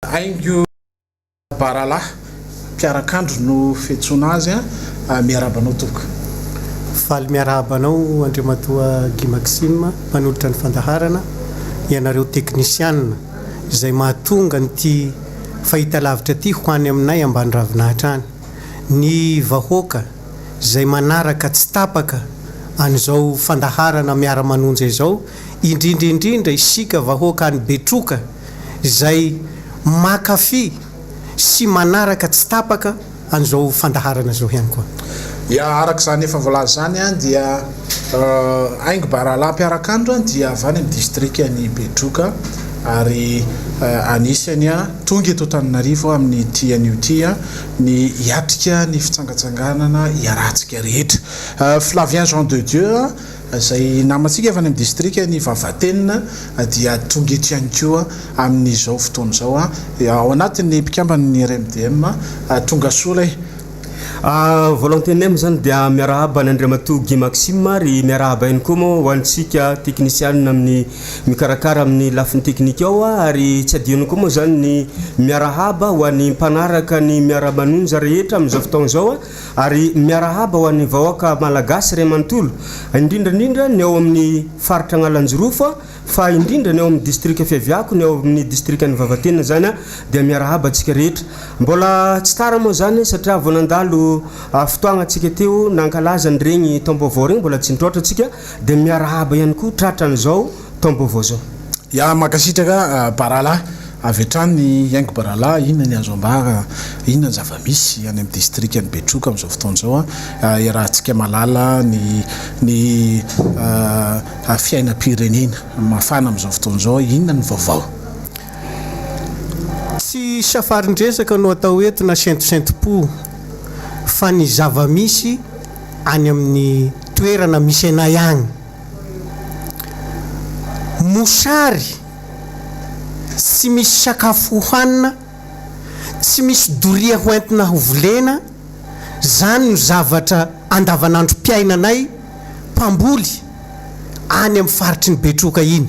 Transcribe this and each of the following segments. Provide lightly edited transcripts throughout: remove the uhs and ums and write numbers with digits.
Haingo Baralahy, mpiarak'andro no fiantsoana azy a. Miarahaba anao tompoko. Faly miarahaba anao Andriamatoa Guy Maxime mpanolotra ny fandaharana, ianareo teknisianina izay mahatonga an'ity fahitalavitra ity ho any aminay ambany ravinahitra any. Ny vahoaka izay manaraka tsy tapaka an'izao fandaharana miara-manonja izao, indrindra indrindra isika vahoaka any Betroka izay mankafy sy manaraka tsy tapaka an'izao fandaharana izao ihany koa. Ya, araka izany efa voalaza izany dia Haingo Barahalahy Mpiarakandro dia avy any amin'ny distrikan'i Betroka ary anisany tonga eto Antananarivo amin'ity anio ity ny hiatrika ny fitsangatsanganana iarahantsika rehetra. Flavien Jean de Dieu Izay namantsika avy any amin'ny distrikan'i Vavatenina dia tonga eto ihany koa amin'izao fotoana izao ao anatin'ny mpikamban'ny RMDM. Tonga soa ilay. Voalohany moa izany dia miarahaba an'i Andriamatoa Guy Maxime ary miarahaba ihany koa moa ho antsika teknisianina amin'ny mikarakara amin'ny lafiny teknika ao ary tsy adino koa moa izany ny miarahaba ho an'ny mpanaraka ny miara-manonja rehetra amin'izao fotoana izao. Ary miarahaba ho an'ny vahoaka Malagasy iray manontolo, indrindra indrindra ny ao amin'ny faritra Agnalanjirofo fa indrindra ny ao amin'ny distrika fiaviako, ny ao amin'ny distrikan'i Vavatenina izany dia miarahaba antsika rehetra. Mbola tsy tara moa izany satria vao nandalo fotoagna antsika teo nankalaza an'iregny taom-baovao regny, mbola tsy nitroatra antsika dia miarahaba ihany koa tratran'izao taom-baovao zao. Ya, mankasitraka Barala. Avy hatrany Haingo Barala, inona ny azo ambara, inona ny zava-misy any amin'ny distrikan'i Betroka amin'izao fotoana izao iarahantsika mahalala ny ny fiainam-pirenena mafana amin'izao fotoana izao, inona ny vaovao? Tsy safarin-dresaka no atao eto na sentosentom-po fa ny zava-misy any amin'ny toerana misy anay agny. Mosary, tsy misy sakafo hohanina, tsy misy doria ho entina ho volena, zany no zavatra andavanandrom-piainanay mpamboly any amin'ny faritry ny Betroka iny.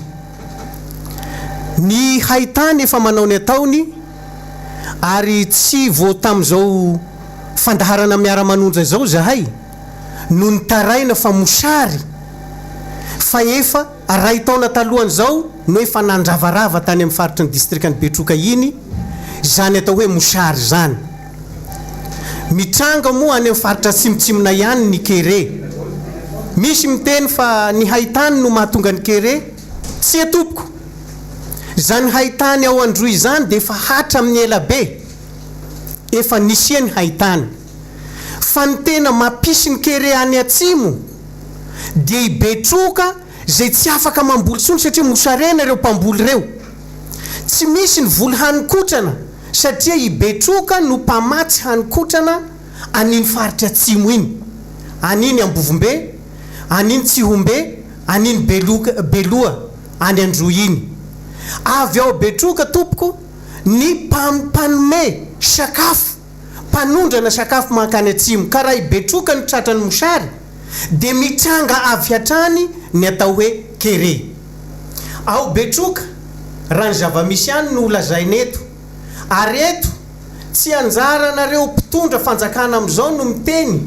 Ny haitany efa manao ny ataony ary tsy vao tamin'izao fandaharana miara-manonja izao izahay no nitaraina fa mosary fa efa ray taona talohan'izao no efa nandravarava tany amin'ny faritry ny distrikan'i Betroka iny izany atao hoe mosary izany. Mitranga moa any amin'ny faritra atsimotsimonay ihany ny kere. Misy miteny fa ny haitany no mahatonga ny kere. Tsia tompoko! Izany haitany ao Androy izany dia efa hatramin'ny ela be. Efa nisian'ny haitany. Fa ny tena mampisy ny kere any atsimo dia i Betroka izay tsy afaka mamboly intsony satria mosarena ireo mpamboly ireo. Tsy misy ny voly hanin-kotrana satria i Betroka no mpamatsy hanin-kotrana an'iny faritra atsimo iny, an'iny Ambovombe, an'iny Tsihombe, an'iny Beloka, Beloha, any Androy iny. Avy ao Betroka tompoko ny mpanome sakafo. mpanondrana sakafo mankany atsimo ka raha i Betroka no tratran'ny mosary dia mitranga avy hatrany ny atao hoe kere. Ao Betroka, raha ny zava-misy any no holazaina eto, ary eto tsy anjaranareo mpitondra fanjakana amin'izao no miteny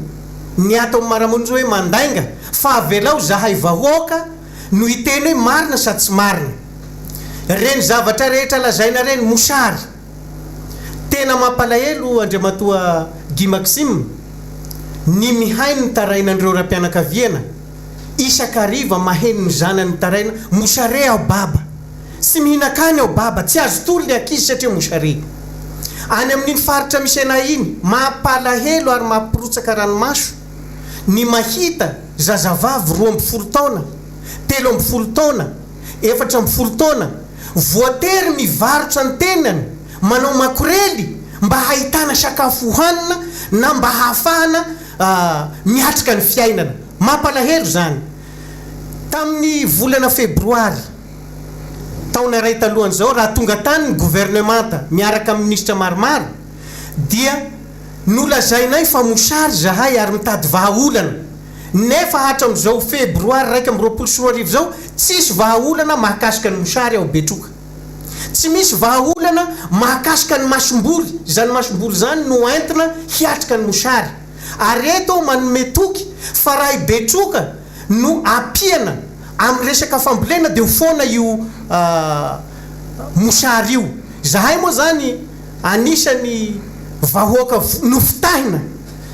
ny ato amin'ny Maramonjy hoe mandainga fa avelao zahay vahoaka no hiteny hoe marina sa tsy marina. Ireny zavatra rehetra lazaina ireny mosary. Tena mampalahelo Andriamatoa Guy Maxime ny mihaino ny tarainan'ireo raim-pianakaviana isak'hariva maheno ny zanany mitaraina mosare aho baba, tsy mihinan-kany aho baba, tsy azo tory le ankizy satria mosare. Any amin'iny faritra misy anay iny, mampalahelo ary mampirotsaka ranomaso ny mahita zazavavy 12 taona, 13 taona, 14 taona, voatery mivarotra ny tenany, manao makorely mba hahitana sakafo hohanina na mba hahafahana miatrika ny fiainana. Mampalahelo izany. Tamin'ny volana febroary, taona iray talohan'izao, raha tonga tany ny governemanta miaraka amin'ny minisitra maromaro dia nolazainay fa mosary izahay ary mitady vahaolana. Nefa hatramin'izao febroary 2021 izao, tsisy vahaolana mahakasika ny mosary ao Betroka. Tsy misy vahaolana mahakasika ny masomboly, izany masomboly izany no entina hiatrika ny mosary. Ary eto aho manome toky fa raha i Betroka no ampiana amin'ny resaka fambolena dia ho foana io mosary io. Izahay moa izany anisan'ny vahoaka nofitahina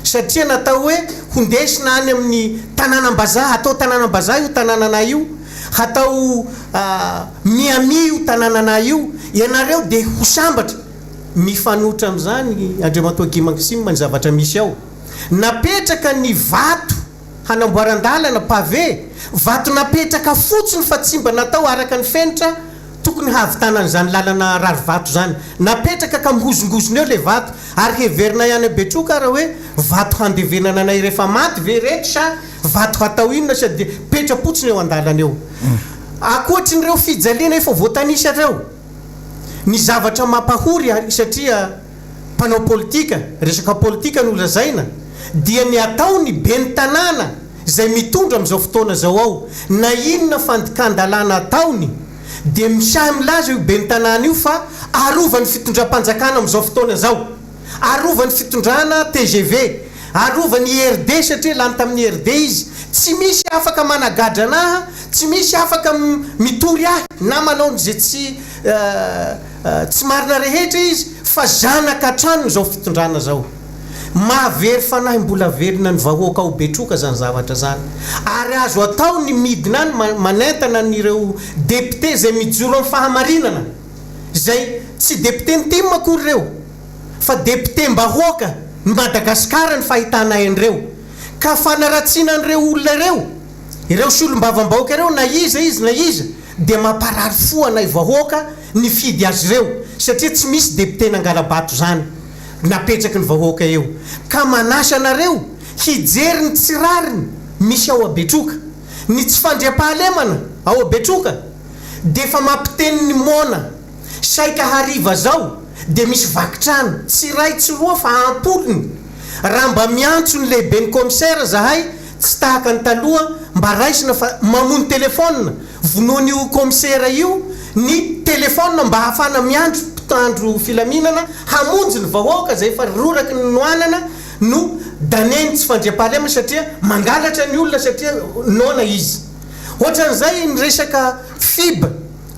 satria natao hoe hondesina any amin'ny tanànam-bazaha, hatao tanànam-bazaha io tanànanay io, hatao Miami io tanànanay io, ianareo dia ho sambatra. Mifanohitra amin'izany, Andriamatoa Guy Maxime, ny zavatra misy ao. Napetraka ny vato hanamboaran-dalana, pavé, vato napetraka fotsiny fa tsy mba natao araka ny fenitra tokony hahavitana an'izany lalana rarivato izany. Napetraka ka mihozongozona eo ilay vato ary heverinay any Betroka ara hoe vato handevenana anay rehefa maty ve ireto sa vato hatao inona sa dia petra-potsiny eo an-dalana eo. Ankoatrin'ireo fijaliana efa voatanisa ireo, ny zavatra mampahory ary satria mpanao politika, resaka politika no lazaina, dia ny ataon'ny ben'ny tanàna izay mitondra amin'izao fotoana izao ao, na inona fandikan-dalàna ataony dia misahy milaza io ben'ny tanàna io fa arovan'ny fitondram-panjakana amin'izao fotoana izao, arovan'ny fitondrana tgv, arovan'ny IRD satria lany tamin'ny IRD izy, tsy misy afaka managadra anah, tsy misy afaka mitory ahy na manao izay tsy Tsy marina rehetra izy fa zanaka hatrany izao fitondrana zao. Mahavery fanahy mbola velona ny vahoaka ao Betroka zany zavatra zany. Ary azo atao ny midina any manentana an'ireo député zay mijoro amin'ny fahamarinana zay tsy député ny tim akory ireo fa député mbahoaka ny Madagascar ny fahitanay an'ireo. Ka fanaratsiana an'ireo olona ireo, ireo solombavambahoaka ireo na iza izy na iza dia mamparary fo anay vahoaka nifidy azy ireo satria tsy misy député nangala-bato zany napetraky ny vahoaka eo ka manasa anareo hijery ny tsy rariny misy ao Betroka ny tsy fandriampahalemana ao Betroka dia efa mampiteny ny moana Saika hariva zao dia misy vaky trano, tsy iray tsy roa fa ampolony. Raha mba miantso ny lehiben'ny commissaire zahay tsy tahaka ny taloha mba raisina fa mamono téléphone, vonoin'io commissaire io ny téléphone mba hahafana miandry mpitandro filaminana hamonjy ny vahoaka zay efa roraky ny noanana no daneny tsy fandriampahalemana satria mangalatra ny olona satria noana izy. Ohatran'izay ny resaka fib.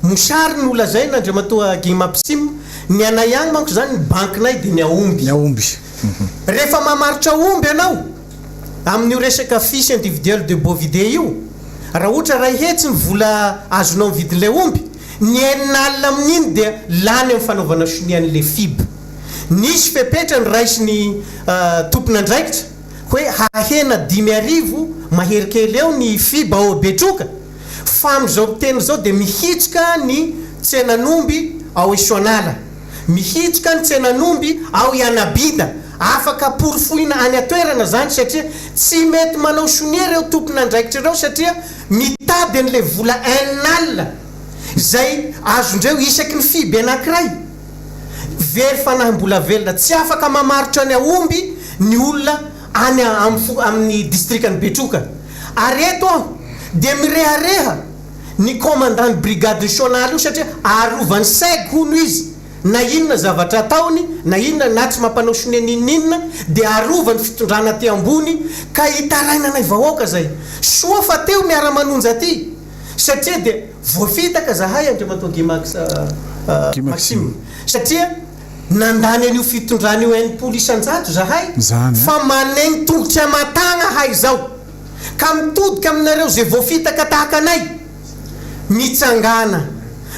Mosary no lazaina Andriamatoa Guy Maxime, ny anay agny manko zany ny bankinay dia ny aomby. Ny aomby. Rehefa mamaritra omby ianao amin'io resaka fiche individuelle de bovidé io, raha ohatra 100 ny vola azonao amin'ny vidin'ilay omby, ny 60 amin'iny dia lany amin'ny fanaovana sonia an'ilay fib. Nisy fepetra noraisin'ny tompon'andraikitra hoe hahena 5000 mahery kely eo ny fib ao Betroka, Fa amin'izao miteny izao dia mihitsoka ny tsenan'omby ao Isoanala, mihitsoka ny tsenan'omby ao Ianabida, afaka porofoina any an-toerana izany satria tsy mety manao sonia ireo tompon'andraikitra ireo satria mitady an'ilay vola 60 izay azondreo isaky ny fiby anankiray. Very fanahy mbola velona, tsy afaka mamarotra ny aomby ny olona any amin'ny distrikan'i Betroka. Ary eto aho dia mirehareha ny commandant ny brigade nationale io satria arovan'ny seg hono izy na inona zavatra ataony na inona na tsy mampanao sonia n'inon'inona dia arovan'ny fitondrana aty ambony ka itarainanay vahoaka zay. Soa fa teo miara-manonja aty satria dia voafitaka zahay Andriamatoa Guy Max Maxime satria Nandany an'io fitondrana io 60% zahay fa manegny tongotry aman-tagna hay zao. Ka mitodika aminareo ze voafitaka tahaka anay, mitsangàna.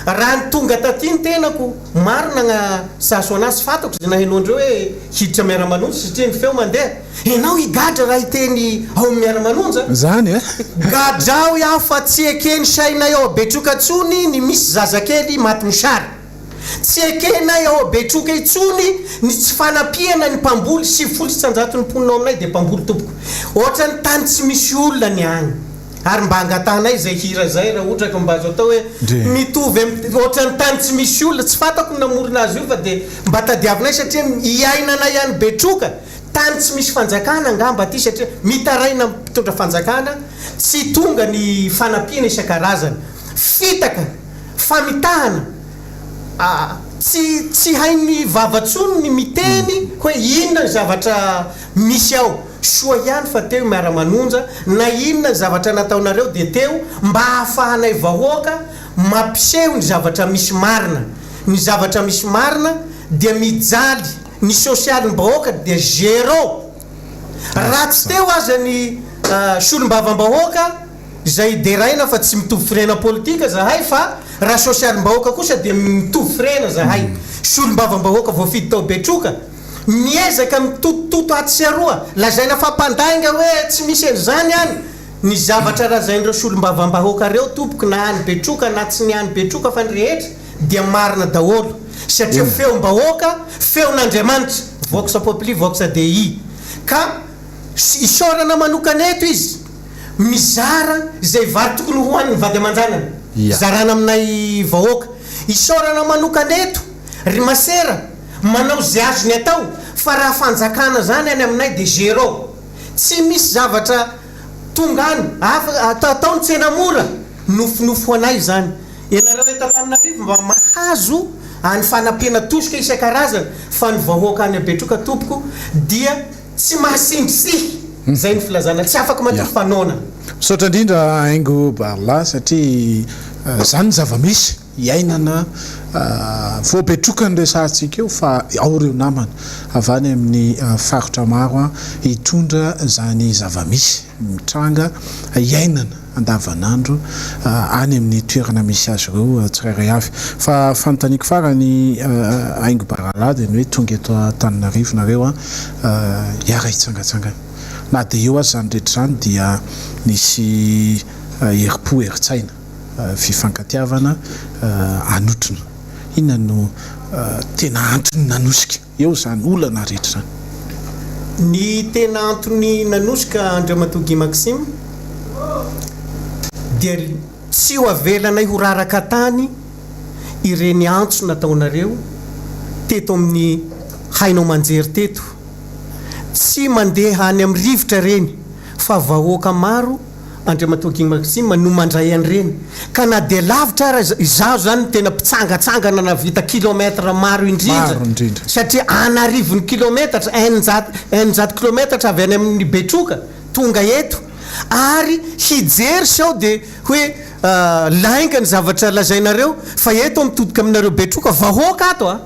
Raha ny tonga taty ny tenako, marina gna saso anah tsy fantako ze nahenoandreo hoe hiditra miara-manonja satria ny feo mandeha. Enao higadra raha hiteny ao amin'ny miara-manonja? Zany eh! Gadrao iaho fa tsy ekeny sainay ao Betroka tsony ny misy zazakely maty mosary. Tsy ekenay ao Betroka intsony ny tsy fanampiana ny mpamboly, 90% ny mponina ao aminay dia mpamboly tompoko. Ohatran'ny tany tsy misy olona ny any. Ary mba angatahanay izay hira izay raha ohatra ka mba azo atao hoe mitovy amin'ny ohatran'ny tany tsy misy olona, tsy fantako ny namorona azy io fa dia mba tadiavinay satria iainanay any Betroka, tany tsy misy fanjakana angamba aty satria mitaraina amin'ny mpitondra fanjakana tsy tonga ny fanampiana isan-karazany. Fitaka! Famitahana! Tsy tsy hain'ny vava tsony ny miteny hoe inona ny zavatra misy ao. Soa ihany fa teo i Miara-manonja, na inona ny zavatra nataonareo dia teo mba ahafahanay vahoaka mampiseho ny zavatra misy marina. Ny zavatra misy marina dia mijaly ny sosialim-bahoaka dia zéro. Raha tsy teo aza ny solombavambahoaka izay deraina fa tsy mitovy firehana politika zahay fa raha sosialim-bahoaka kosa dia mitovy firehana zahay. Solombavambahoaka voafidy tao Betroka miezaka mitotototo atsy sy aroa, lazaina fa mpandainga hoe tsy misy an'izany any. Ny zavatra lazain'ireo solombavambahoaka reo tompoko na any Betroka na tsy ny any Betroka fa ny rehetra dia marina daholo satria feom-bahoaka feon'Andriamanitra, vox populi vox Dei, ka isaorana manokana eto izy mizara izay vary tokony hohanin'ny vady aman-janany zarana aminay vahoaka, isaorana manokana eto ry masera manao izay azony atao fa raha fanjakana zany any aminay dia zéro. Tsy misy zavatra tonga any, afa, atao ny tsena mora, nofinofy ho anay izany. Ianareo eto Antananarivo mba mahazo any fanampiana tosika isan-karazany fa ny vahoaka any Betroka tompoko dia tsy mahasindry sihy, izay ny filazana, tsy afaka matory fa noana. Misaotra indrindra Haingo Barla satria izany ny zava-misy. Iainana vao betroka ny resahantsika eo fa ao ireo namana avy any amin'ny faritra maro hitondra izany zava-misy mitranga iainana andavanandro any amin'ny toerana misy azy ireo tsirairay avy. Fa fanontaniako farany Haingo Barala dia ny hoe tonga eto Antananarivo nareo hiara-hitsangantsangana. Na dia eo aza izany rehetra izany dia nisy herim-po herin-tsaina. fifankatiavana hanotrona. Inona no tena antony nanosika eo izany olana rehetra izany? Ny tena antony nanosika Andriamatoa Guy Maxime dia tsy ho avelanay ho raraka tany ireny antso nataonareo teto amin'ny haino aman-jery teto. Tsy mandeha any amin'ny rivotra ireny fa vahoaka maro Andriamatoa Guy Maxime no mandray an'ireny ka na dia lavitra ara izaho izany no tena mpitsangatsangana nahavita kilomètre maro indrindra satria an'arivony kilometatra, 600 600 kilometatra avy any amin'ny Betroka tonga eto ary hijery sao dia hoe lainga ny zavatra lazainareo fa eto aho mitodika aminareo Betroka vahoaka ato a!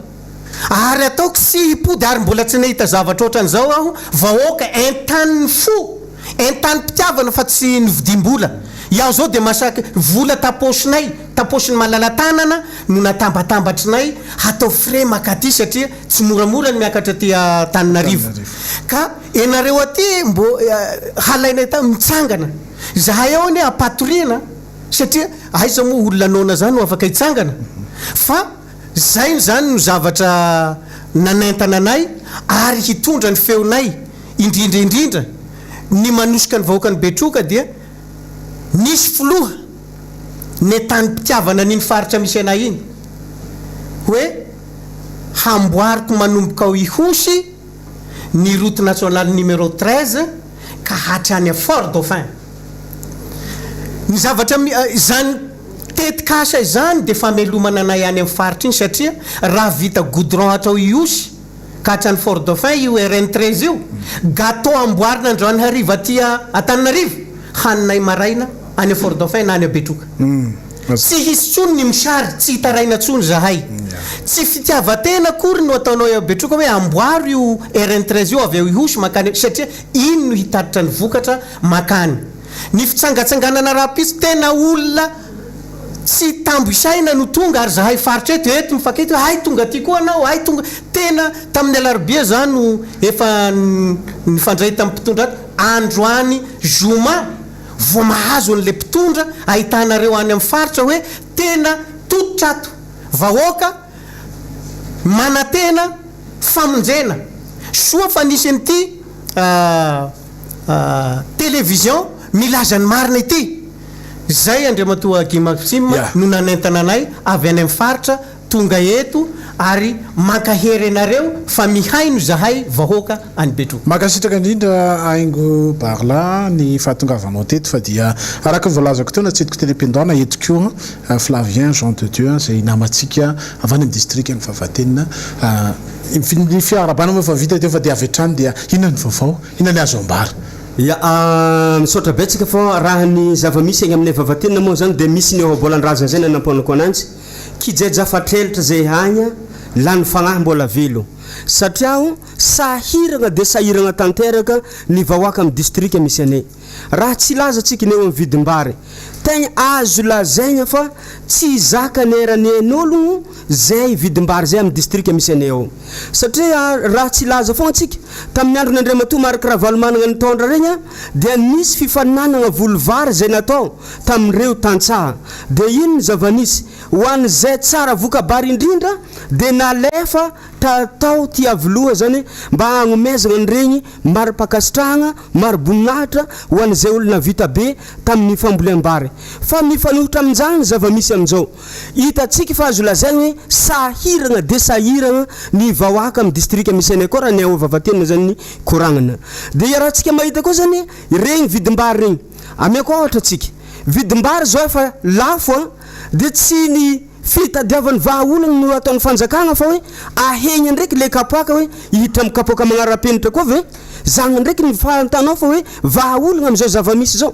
Ary ataoko tsy hipody ary mbola tsy nahita zavatra ohatran'izao aho, vahoaka entanin'ny fo, entanim-pitiavana fa tsy novidiam-bola. Iaho izao dia masak vola tapaosinay, tapaosin'ny malala-tanana no natambatambatrinay hatao frais makaty satria tsy moramora ny miakatra aty Antananarivo. Ka enareo aty mbo halainay ta mitsangana. Izahay ao anie ampatoriana satria aiza moa olona noana zany no afaka hitsangana fa. Izay izany no zavatra nanentana anay ary hitondra ny feonay indrindra indrindra ny manosika ny vahoakan'i Betroka dia nisy filoha nentanim-pitiavana an'iny faritra misy anay iny hoe hamboariko manomboka ao Ihosy ny route nationale numéro 13 ka hatrany Fort Dauphin. Ny zavatra izany tetikasa izany dia famelomana anay any amin'ny faritra iny satria raha vita goudron hatrao Ihosy ka hatrany Fort Dauphin io RN 13 io, gateau amboarina androany hariva aty Antananarivo, haninay maraina any Fort Dauphin na any Betroka. Tsy hisy intsony ny mosary, tsy hitaraina intsony izahay. Tsy fitiavan-tena akory no ataonao eo Betroka hoe amboaro io RN 13 io avy ao Ihosy mankany satria iny no hitatitra ny vokatra mankany. Ny fitsangatsanganana rahampitso tena olona tsy tambo isaina no tonga ary zahay faritra eto, eto mifankaita hoe hay tonga aty koa anao, hay tonga, tena tamin'ny alarobia za no efa nifandray tamin'ny mpitondra ato, androany zoma vao mahazo an'ilay mpitondra ahitanareo any amin'ny faritra hoe tena tototra ato, vahoaka manantena famonjena, soa fa nisy an'ity télévision milaza ny marina ity. Izay Andriamatoa Guy Maxime no nanentana anay avy any amin'ny faritra tonga eto Ary mankahery anareo fa mihaino zahay vahoaka any Betroka. Mankasitraka indrindra Haingo Barla ny fahatongavanao teto fa dia araka ny voalazako teo natsidiko teny am-piandohana eto koa Flavien Jean de Dieu izay namantsika avy any amin'ny distrikan'i Vavatenina. Ny fiarahabana moa efa vita teo fa dia avy hatrany dia inona ny vaovao? Inona ny azo ambara? Ya, misaotra betsaka fa raha ny zava-misy agny aminay Vavatenina moa zany dia misy ny ohabolan-drazana zay nanampoanako ananjy, Kijeja fatrelitra zay hagna lany fagnahy mbola velo satria o sahiragna de sahiragna tanteraka ny vahoaka am distrika misy anay raha tsy hilaza tsika ny eo am vidim-bary tegna azo lazaigna fa tsy zakany eran'ny ain'ologno zay vidim-bary zay am distrika misy anay ao satria raha tsy hilaza fogna tsika tamin'ny andron'i Andriamatoa Marc Ravalomanagna nitondra regny dia nisy fifaninanagna voly vary zay natao tamin'ireo tantsaha. Dia ino ny zava-nisy? Ho an'izay tsara voka-bary indrindra dia nalefa ta tao Tiaviloha zany mba hagnomezagna an'iregny mari-pankasitrahagna, mari-boninahitra ho an'izay olo nahavita be tamin'ny fambolem-bary. Fa mifanohitra amin'izany ny zava-misy amin'izao. Hitantsika fa azo lazaigna hoe sahiragna dia sahiragna ny vahoaka amin'ny distrika misy anay koa raha ny ao Vavatenina zany ny koragnana. Dia iarahantsika mahita koa zany regny vidim-bary regny. Ameko ohatra tsika, vidim-bary zao efa lafo an, dia tsy ny fitadiavany vahaolana no ataon'ny fanjakana fa hoe ahegna ndraiky le kapoaka hoe hiditra amin'ny kapoaka magnara-penitra koa ve? Zany ndraiky ny fahantanao fa hoe vahaolana amin'izao zava-misy zao.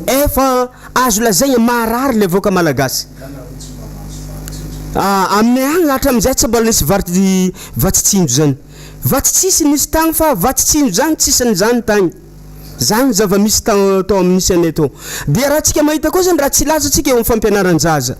Efa azo lazaigna marary le vahoaka malagasy. Aminay agny hatramin'izay tsy mbola nisy vary vatsy tsinjo zany. Vatsy tsisy nisy tagny fa vatsy tsinjo zany tsisy an'izany tagny. Zany ny zava-misy tao tao amin'ny nisy anay tao. Dia raha tsika mahita koa zany raha tsy hilaza tsika eo amin'ny fampianaran-jaza.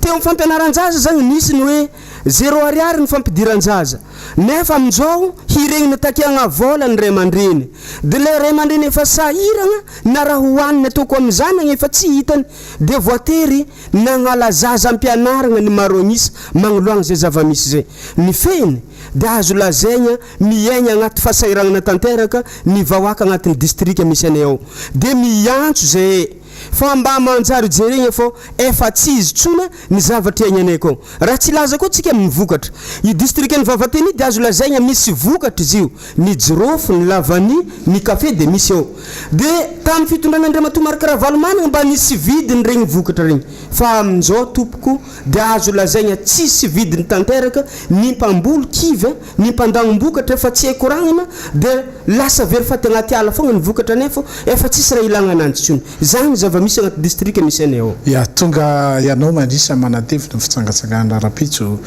Teo amin'ny fampianaran-jaza zany nisy ny hoe zéro ariary ny fampidiran-jaza. Nefa amin'izao hiregnina takiagna vôla ny ray aman-dreny. Dia ilay ray aman-dreny efa sahiragna na raha hohanina ataoko amin'ny zanany efa tsy hitany. Dia voatery nagnala zaza am-pianaragna ny maro agn'isa magnoloagna izay zava-misy izay. Ny fehiny dia azo lazaigna Miaigna agnaty fahasahiranana tanteraka ny vahoaka agnatin'ny distrika misy anay ao. Dia miantso zahay fa mba manjary jeregna fô efa tsy izy tsona ny zavatra iaignanay akao. Raha tsy hilaza koa tsika amin'ny vokatra. Io distrikan'i Vavatenina io dia azo lazaigna misy vokatra izy io. Ny jirofo, ny lavania, ny kafe dia misy ao. Dia tamin'ny fitondrana Andriamatoa Marc Ravalomanana mba nisy vidiny regny vokatra regny. Fa amin'izao tompoko dia azo lazaigna tsisy vidiny tanteraka ny mpamboly kivy a. Ny mpandagnom-bokatra efa tsy hay koragnana dia lasa very faty agnaty ala fogna ny vokatra nefa efa tsisy raha ilagna ananjy tsony. Zany ny zava-misy agnaty distrika misy anay ao. Ya, tonga ianao mandrisa manatevina ny fitsangatsanganana rahampitso,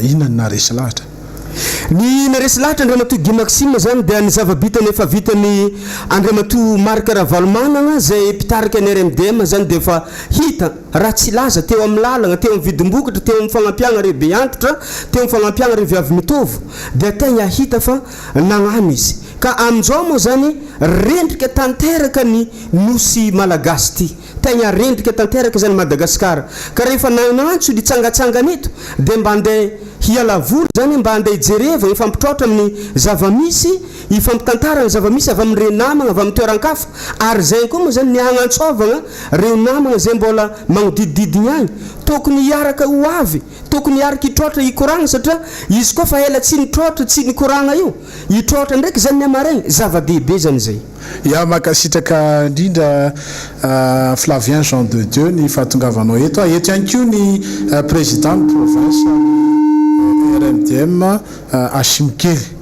inona no naharesy lahatra? Ny naharesy lahatra Andriamatoa Guy Maxime zany dia ny zava-bitany efa vitan'i Andriamatoa Marc Ravalomanana izay mpitarika ny RMDM zany dia efa hita. Raha tsy hilaza, teo amin'ny lalana, teo amin'ny vidim-bokatra, teo amin'ny fagnampiagna ireo be antitra, teo amin'ny fagnampiagna ireo viavy mitovy, dia tegna hita fa nagnano izy. Ka amin'izao moa zany, rendrika tanteraka ny Nosy Malagasy ity. Tegna rendrika tanteraka zany Madagasikara. Ka rehefa nagnantso nitsangatsangana eto, dia mba andeha hiala voly zany, mba andeha hijereva, hifampitraotra amin'ny zava-misy, hifampitantara ny zava-misy avy amin'ireo namagna avy amin'ny toeran-kafa. Ary izay koa moa zany ny hagnantsôvagna Reo namagna zay mbola magnodidididigny agny tokony hiaraka ho avy, tokony hiaraka hitroatra hikoragna satria izy koa fa ela tsy nitroatra tsy nikoragna io, hitroatra ndraiky zany ny hamaregny, zava-dehibe zany zay. Ya, mankasitraka indrindra Flavien Jean de Dieu ny fahatongavanao eto. Eto ihany koa ny président ny province ny RMDM Hashim Kely.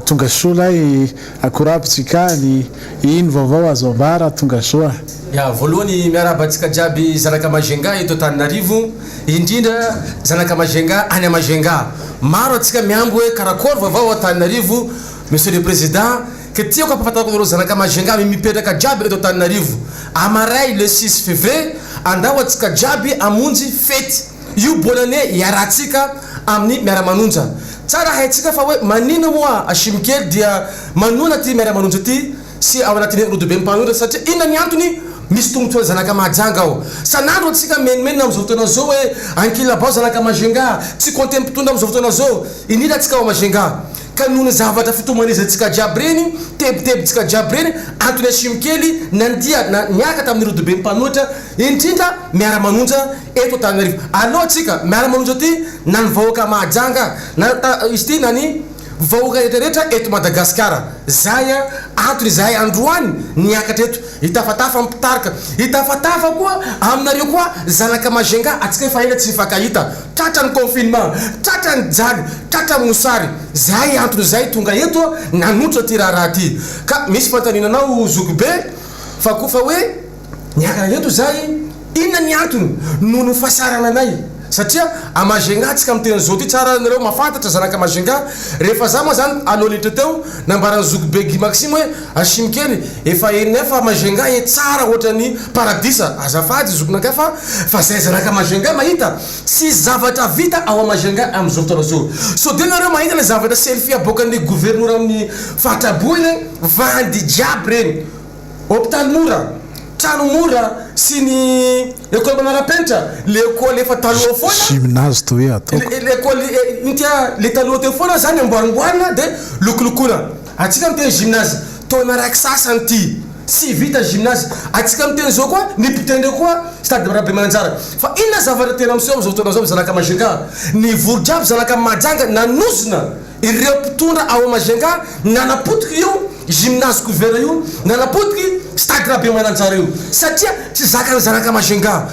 Tonga soa lay akory aby tsika ny ino vaovao azo ambara tonga soa. Ya, voalohany miarahaba antsika jiaby zanaka Majunga eto Antananarivo, indrindra zanaka Majunga any Majunga. Maro antsika mihambo hoe karakôry vaovao Antananarivo, Monsieur le Président, ke tiako ampahafantariko anareo zanaka Majunga mipetraka jiaby eto Antananarivo, amaray le six février, andao antsika jiaby hamonjy fety. Io bonne année iarahantsika amin'ny miara-manonja. Tsara haintsika fa hoe maninona moa Hashim kely dia manohana ity miara-manonja ity sy ao anatin'ny rodoben'ny mpanohitra satria inona ny antony? Misy tombotsoan'ny zanaka Mahajanga ao. Sanandro antsika mimenomenona amin'izao fotoana izao hoe ankilabao zanaka Majunga, tsy compter mpitondra amin'izao fotoana izao, indrindra antsika ao Majunga. Ka noho ny zavatra fitomanizantsika jiaby reny, tebitebintsika jiaby reny, antony Hashim kely nandia na niaraka tamin'ny rodoben'ny mpanohitra indrindra miara-manonja eto Antananarivo. Aleo antsika miara-manonja aty na ny vahoaka Mahajanga na izy ity na ny vahoaka rehetra rehetra eto Madagasikara. Zay antony izahay androany niakatra eto hitafatafa amin'ny mpitarika, hitafatafa koa aminareo koa zanaka Majunga, antsika efa ela tsy nifankahita. Tratra ny confinement, tratra ny jaly, tratra ny mosary, zay antony zay tonga eto nanotra ty raharaha ty. Ka misy fanontaniana anao zoky be fa koa fa hoe niakara eto zay inona ny antony noho ny fasarana anay satria a Majunga tsika miteny zao ty tsara nareo mafantatra zanaka Majunga rehefa za moa zany aloha litra teo nambaran'i zoky be Guy Maxime hoe Hashim kely efa henonay fa Majunga e tsara ohatran'ny paradisa azafady zokinakahy fa fa zay zanaka Majunga mahita Tsisy zavatra vita ao Majunga amin'izao fotoana izao. Sao dia nareo mahita ilay zavatra selfie aboakan'ny governora amin'ny faritra Boeny e? Vandy jiaby ireny. Hopitaly mora, trano mora sy ny école manara-penitra, l'école efa taloha foana. Gymnase toa hoe ataoko. L'école ino ty ah, le taloha teo foana zany amboarimboarina dia lokolokoina. Antsika miteny gymnase, taona raiky sasany ty. Tsy vita gymnase. Atsika miteny zao koa, ny mpitendreo koa stade Rabemananjara. Fa inona zavatra tena miseho amzao fotoana zao zanaka Majunga? Ny vory jiaby zanaka Majanga nanozona ireo mpitondra ao Majunga nanapotiky io gymnase couvert io, nanapotiky stade Rabemananjara io. Satria tsy zakan'ny zanaka Majunga.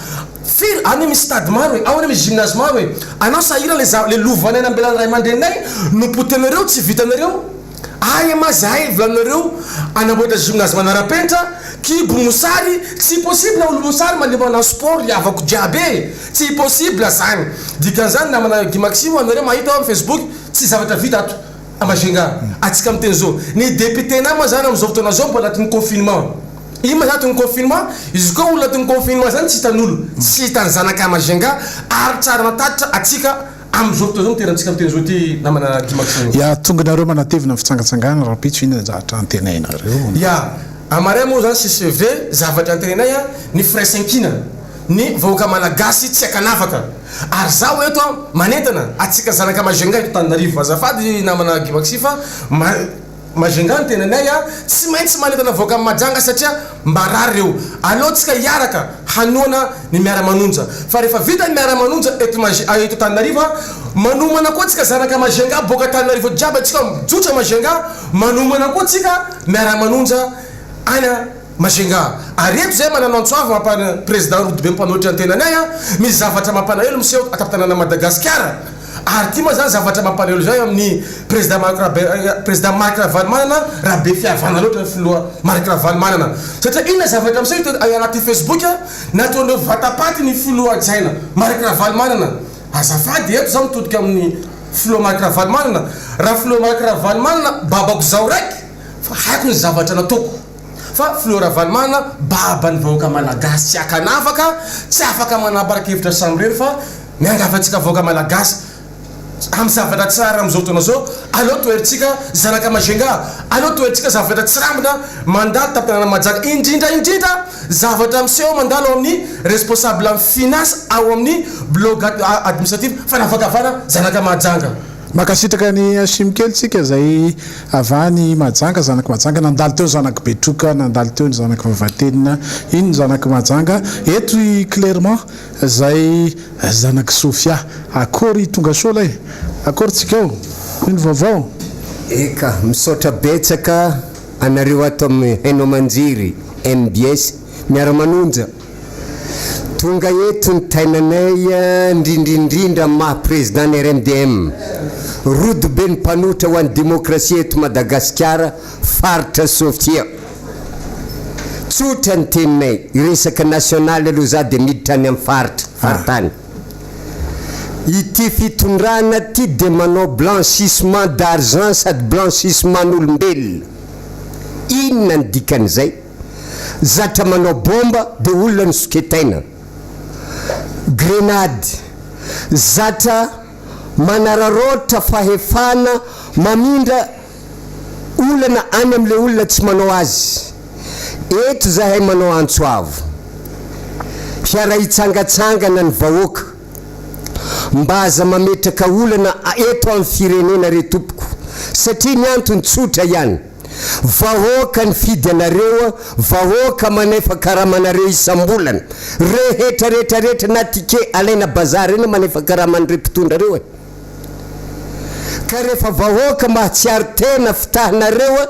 Firy? Any misy stade maro e, ao anie misy gymnase maro e. Anao sahirana le za le lovanay nambelan'ny ray aman-dreninay no potehinareo tsy vitanareo. Aia ma zahay volaninareo anamboatra gymnase manarapenitra, kibo mosary, tsy possible olo mosary mandeha manao sport ry havako jiaby e! Tsy possible zany! Dikan'izany namana Guy Maxime anareo mahita ao am facebook tsy zavatra vita ato a Majunga atsika miteny zao ny député nay ma zany amzao fotoana zao mbola anatin'ny confinement io ma zany anatin'ny confinement izy koa olona anatin'ny confinement zany tsy hitan'olo tsy hitan'ny zanaka Majunga ary tsara natatitra atsika Amin'izao fotoana izao no toerantsika miteny izao ity namana Guy Maxime. Ya, tonga nareo manatevina ny fitsangatsangana rahampitso inona ny zavatra antenainareo? Ya, amaray moa zany CCV zavatra antenainay an, ny firaisankina, ny vahoaka malagasy tsy ankanavaka. Ary zaho eto an manentana atsika zanaka Majunga eto Antananarivo. Azafady namana Guy Maxi fa ma. Majunga ny tenanay a! Tsy maintsy manentana vahoaka am Majanga satria marary reo. Aleo tsika hiaraka hanohana ny miara manonja. Fa rehefa vita ny miara manonja eto Maj eto Antananarivo a, manomana koa tsika zanaka Majunga boaka Antananarivo jiaby atsika mijotra Majunga, manomana koa tsika miara manonja any Majunga. Ary eto zay manano antso avo mampa président rodobe mpanohitra ny tenanay a, misy zavatra mampalahelo miseho ataptanana Madagasikara. Ary ity moa zany zavatra mampalahelo zay amin'ny président Marc Rabe président Marc Ravalomanana raha be fihavana loatra ny filoha Marc Ravalomanana satria inona zavatra miseho hita anaty Facebook nataon'ireo vatapaty ny filoha hajaina Marc Ravalomanana azafady eto zaho mitodika amin'ny filoha Marc Ravalomanana raha filoha Marc Ravalomanana babako zaho raiky fa haiko ny zavatra nataoko fa filoha Ravalomanana baban'ny vahoaka malagasy tsy akanavaka tsy afaka manapara-kevitra samirery fa Miangavy antsika vahoaka Malagasy amin'ny zavatra tsara amin'izao fotoana izao, aleo toherintsika zanaka Majunga, aleo toherintsika zavatra tsirambina mandalo tamin'ny tanàna Mahajanga, indrindra indrindra zavatra miseho mandalo ao amin'ny responsable amin'ny finance ao amin'ny blog administratif fanavakavana zanaka Mahajanga. Mankasitraka an'i Hashim kely tsika izay avy any Mahajanga, zanak'i Mahajanga, nandalo teo ny zanak'i Betroka, nandalo teo ny zanak'i Vavatenina, iny ny zanak'i Mahajanga, eto i Clermont. Zay zanak'i Sofia. Akory tonga soa lay. Akory tsika ao. Ino vaovao? Eka, misaotra betsaka anareo ato amin'ny haino aman-jery mbs miara-manonja. Tonga eto ny tainanay indrindra indrindra amin'ny maha président ny RMDM, rodoben'ny mpanohitra ho an'ny demokrasia eto Madagasikara, faritra Sofia. Tsotra ny teninay, hiresaka national aloha za dia miditra any amin'ny faritra, faritany. Ity fitondrana ity dia manao blanchissement d'argent sady blanchissement n'olombelona. Inona ny dikan'izay? Zatra manao bomba dia olona no soketaina. Grenady. Zatra manararaotra fahefana mamindra Olana any amle olona tsy manao azy. Eto zahay manao antso avo. Hiara-hitsangatsangana ny vahoaka. Mba aza mametraka olana eto am firenena re tompoko. Satria ny antony tsotra ihany. Vahoaka nifidy anareo, vahoaka manefa karamanareo isam-bolana. Rehetra rehetra rehetra na ticket alaina bazary eny manefa karaman'ireo mpitondra reo e. Ka rehefa vahoaka mahatsiaro tena fitahinareo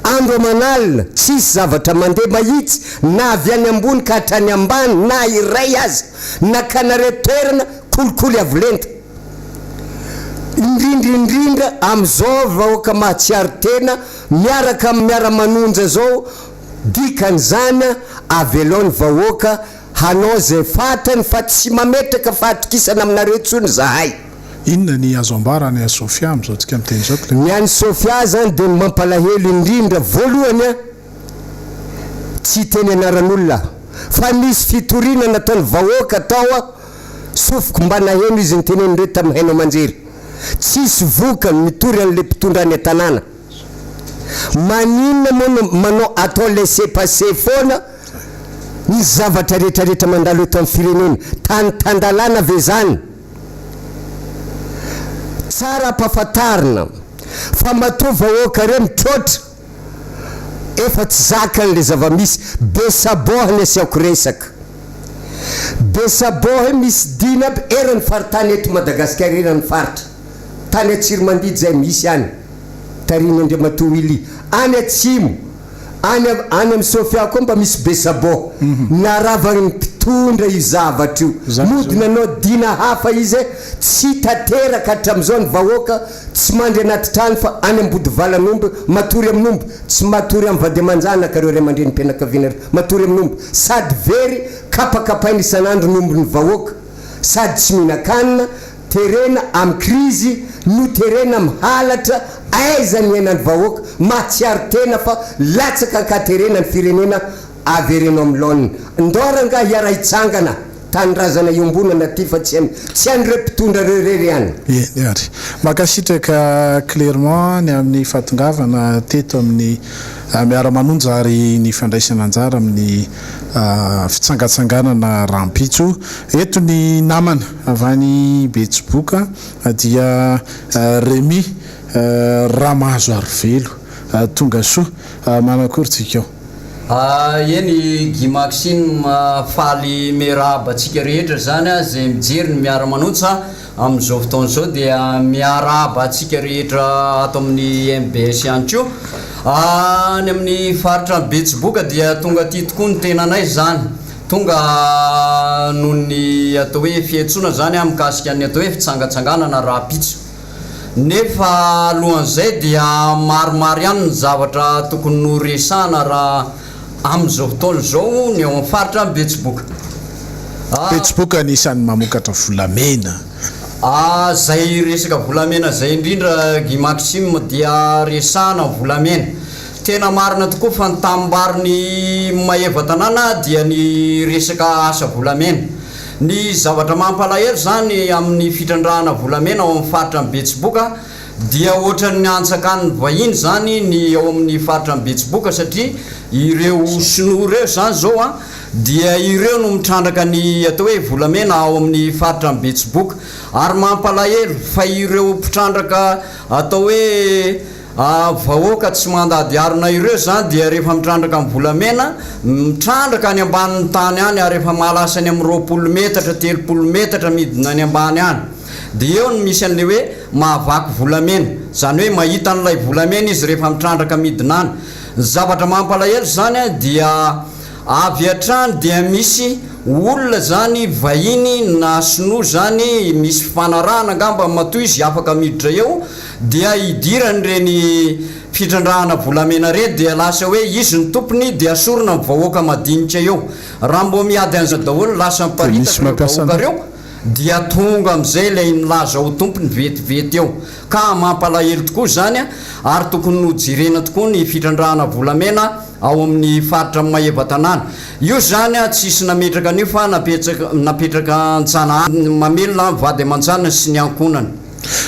andro aman'alina tsisy zavatra mandeha mahitsy na avy any ambony ka hatrany ambany na iray aza nakanareo toerana kolikoly avo lenta. Indrindra indrindra amizao vahoaka mahatsiaro tena miaraka am miara-manonja zao dikan'izany avelao ny vahoaka hanao zay fatany fa tsy mametraka fahatokisana aminareo tsony zahay. Inona ny azo ambara any Sofia amin'izao tsika miteny izao Clément? Ny any Sofia zany dia ny mampalahelo indrindra voalohany an, tsy hiteny anaran'olona aho, fa nisy fitoriana nataon'ny vahoaka tao an, sofiko mba naheno izy niteny an'ireto tamin'ny haino aman-jery, tsisy vokany mitory an'le mpitondra any an-tanàna. Maninona moa no manao atao laisser passer foana ny zavatra rehetra rehetra mandalo eto amin'ny firenena? Tany tan-dalàna ve zany? Tsara ampafantarina fa matoa vahoaka reo mitroatra efa tsy zakany le zava-misy, Besaboha ny asiako resaka. Besaboha misy dina aby eran'ny faritany eto Madagasikara eran'ny faritra. Tany Atsiromandidy zay misy any tarihin'i Andriamatoa Willy. Any atsimo, any any amin'i Sofia koa mba misy Besaboha. Naravan'ny mpitondra io zavatra io. Mody nanao dina hafa izy eh, tsy tanteraka hatramizao ny vahoaka tsy mandry anaty trano fa any ambodivalan'omby matory amin'omby, tsy matory amin'ny vady aman-janaka ireo ray aman-drenim-pianakaviana ireo, matory amin'omby. Sady very kapakapaina isan'andro ny ombin'ny vahoaka, sady tsy mihinan-kanina, Terena am krizy no terena am halatra aiza ny ainany vahoaka mahatsiaro tena fa latsaka ankaterena ny firenena avereno am laoniny ndao rangah hiara hitsangana tanindrazana iombonana ty fa tsy an tsy an'ireo mpitondra reo irery ihany. Eny ary. Mankasitraka Clermont ny amin'ny fahatongavana teto amin'ny Miara-manonja ary ny fandraisana anjara amin'ny fitsangatsanganana rahampitso. Eto ny namana avy any Betsiboka dia Remy Ramahazoarivelo. Tonga soa. Manakory tsika ao. Eny Guy Maxime, faly miarahaba antsika rehetra izany izay mijery ny Miara-manontsa Amin'izao fotoana izao dia miarahaba antsika rehetra ato amin'ny mbs ihany koa. Any amin'ny faritra Betsiboka dia tonga aty tokoa ny tenanay izany. Tonga noho ny atao hoe fiantsoana izany mikasika ny atao hoe fitsangatsanganana rahampitso. Nefa alohan'izay dia maromaro ihany ny zavatra tokony noresahana raha Amin'izao fotoana izao ny ao amin'ny faritra Betsiboka. Betsiboka anisan'ny mamokatra volamena. Izay resaka volamena izay indrindra Guy Maxime dia resahana ny volamena. Tena marina tokoa fa ny tanimbarin'i Maevatanàna dia ny resaka asa volamena. Ny zavatra mampalahelo izany amin'ny fitrandrahana volamena ao amin'ny faritra Betsiboka Dia ohatran'ny antsakan'ny vahiny izany ny ao amin'ny faritra an'i Betsiboka satria ireo sinoa ireo izany izao an, dia ireo no mitrandraka ny atao hoe volamena ao amin'ny faritra an'i Betsiboka. Ary mampalahelo fa ireo mpitrandraka atao hoe vahoaka tsy mandady harona ireo izany dia rehefa mitrandraka ny volamena, mitrandraka any ambanin'ny tany any ary efa mahalasa any amin'ny 20 metatra, 30 metatra midina any ambany any. Dia eo no misy an'ilay hoe mahavaky volamena. Izany hoe mahita an'ilay volamena izy rehefa mitrandraka midina any. Ny zavatra mampalahelo izany dia avy hatrany dia misy olona izany vahiny na sinoa izany misy fifanarahana angamba matoa izy afaka miditra eo dia idirany ireny fitrandrahana volamena ireny dia lasa hoe izy no tompony dia asorina ny vahoaka madinika eo. Raha mbô miady an'izay daholo lasa Dia misy miparitaka ireo mampiasa vahoaka ireo. Dia tonga amin'izay ilay nilaza ho tompony vetivety eo. Ka mampalahelo tokoa izany ary tokony nojerena tokoa ny fitrandrahana volamena ao amin'ny faritra Maevatanàna. Io izany tsisy nametraka an'io fa napetraka napetraka an-janahary mamelona ny vady aman-janany sy ny ankohonany.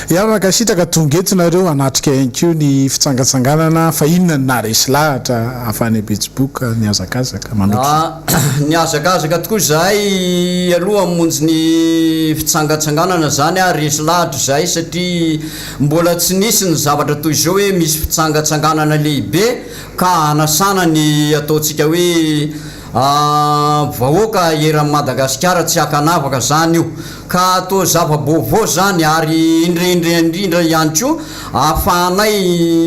Ya mankasitraka tonga eto nareo hanatrika ihany koa ny fitsangatsanganana fa inona no naharesy lahatra avy any Betsiboka nihazakazaka manotrona? Nihazakazaka tokoa izahay aloha hamonjy ny fitsangatsanganana izany ary resy lahatra izahay satria mbola tsy nisy ny zavatra toy izao hoe misy fitsangatsanganana lehibe ka hanasana ny ataontsika hoe vahoaka eran'i Madagasikara tsy ankanavaka izany io. Ka toa zava-baovao izany ary indrindra indrindra ihany koa ahafahanay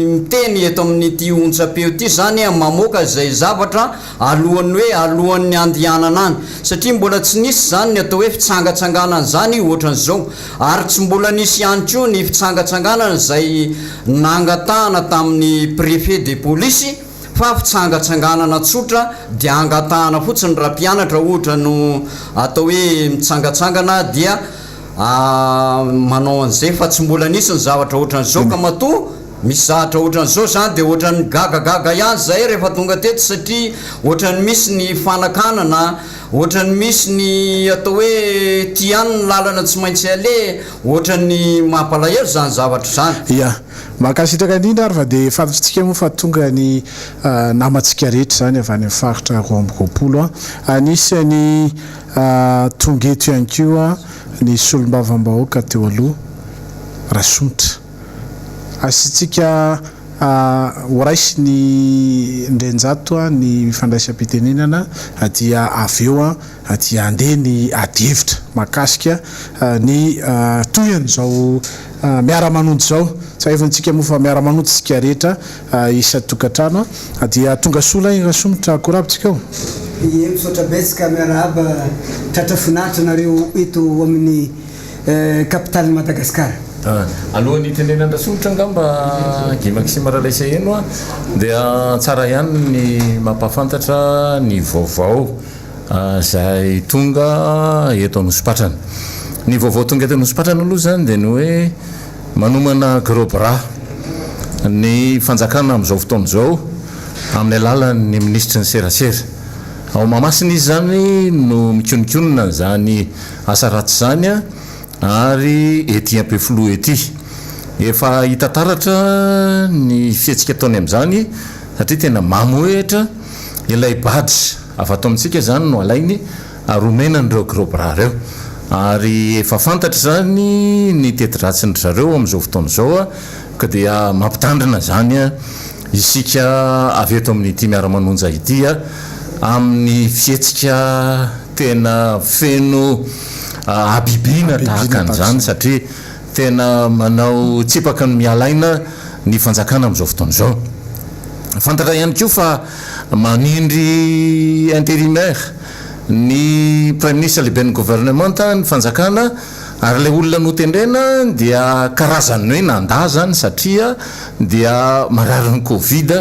miteny eto amin'ity onjam-peo ity izany mamoaka izay zavatra alohan'ny hoe alohan'ny handehanana any satria mbola tsy nisy izany ny atao hoe fitsangatsanganana izany ohatran'izao ary tsy mbola nisy ihany koa ny fitsangatsanganana izay nangatahana tamin'ny préfet de police Fa fitsangatsanganana tsotra dia angatahana fotsiny raha mpianatra ohatra no atao hoe mitsangatsangana dia manao an'izay fa tsy mbola nisy ny zavatra ohatran'izao ka matoa misy zahatra ohatran'izao zany dia ohatran'ny gagagaga ihany zahay rehefa tonga teto satria ohatran'ny misy ny fanakanana ohatran'ny misy ny atao hoe ty ihany ny lalana tsy maintsy aleha ohatran'ny mampalahelo izany zavatra izany. Ya. Mankasitraka indrindra ary fa dia fantatritsika moa fa tonga ny namantsika rehetra izany avy any amin'ny faritra 22 an. Anisan'ny tonga eto ihany koa ny solombavambahoaka teo aloha Rasomotra. Asiantsika horaisin'i Ndrenjato ny fandraisam-pitenenana dia avy eo dia handeha ny adihevitra mahakasika ny tohin'izao miara-manonja izao. Tsiahivintsika moa fa miara-manonja isika rehetra isan-tokantrano. Dia tonga soa ilay Rasomotra akory aby tsika ô! Ie, misaotra betsaka, miarahaba tratra finaritra nareo eto amin'ny capitale Madagascar. Alohan'ny hitenenan'i Rasomotra angamba Guy Maxime Ralaiseheno dia tsara ihany ny mampahafantatra ny vaovao izay tonga eto Anosipatrana. Ny vaovao tonga eto Anosipatrana aloha izany dia ny hoe manomana gros bras ny fanjakana amin'izao fotoana izao amin'ny alalan'ny minisitry ny serasera. Ao Mahamasina izy izany no mikononkonona an'izany asa ratsy izany ary ety Ampefiloha ety. Efa hita taratra ny fihetsika ataony amin'izany satria tena mamohehitra ilay badge Avy ato amintsika izany no alainy ary omena an'ireo gros bras ireo. Ary efa fantatra izany ny teti-dratsin-dry zareo amin'izao fotoana izao ka dia mampitandrina izany isika avy eto amin'ity Miara-manonja ity amin'ny fihetsika tena feno habibiana tahaka an'izany satria Tena manao tsipaka ny miala aina ny fanjakana amin'izao fotoana izao. Fantatra ihany koa fa manindry intérimaire ny Praiminisitra lehiben'ny governemanta ny fanjakana ary ilay olona notendrena dia karazan'ny hoe nandà izany satria dia mararin'ny Covid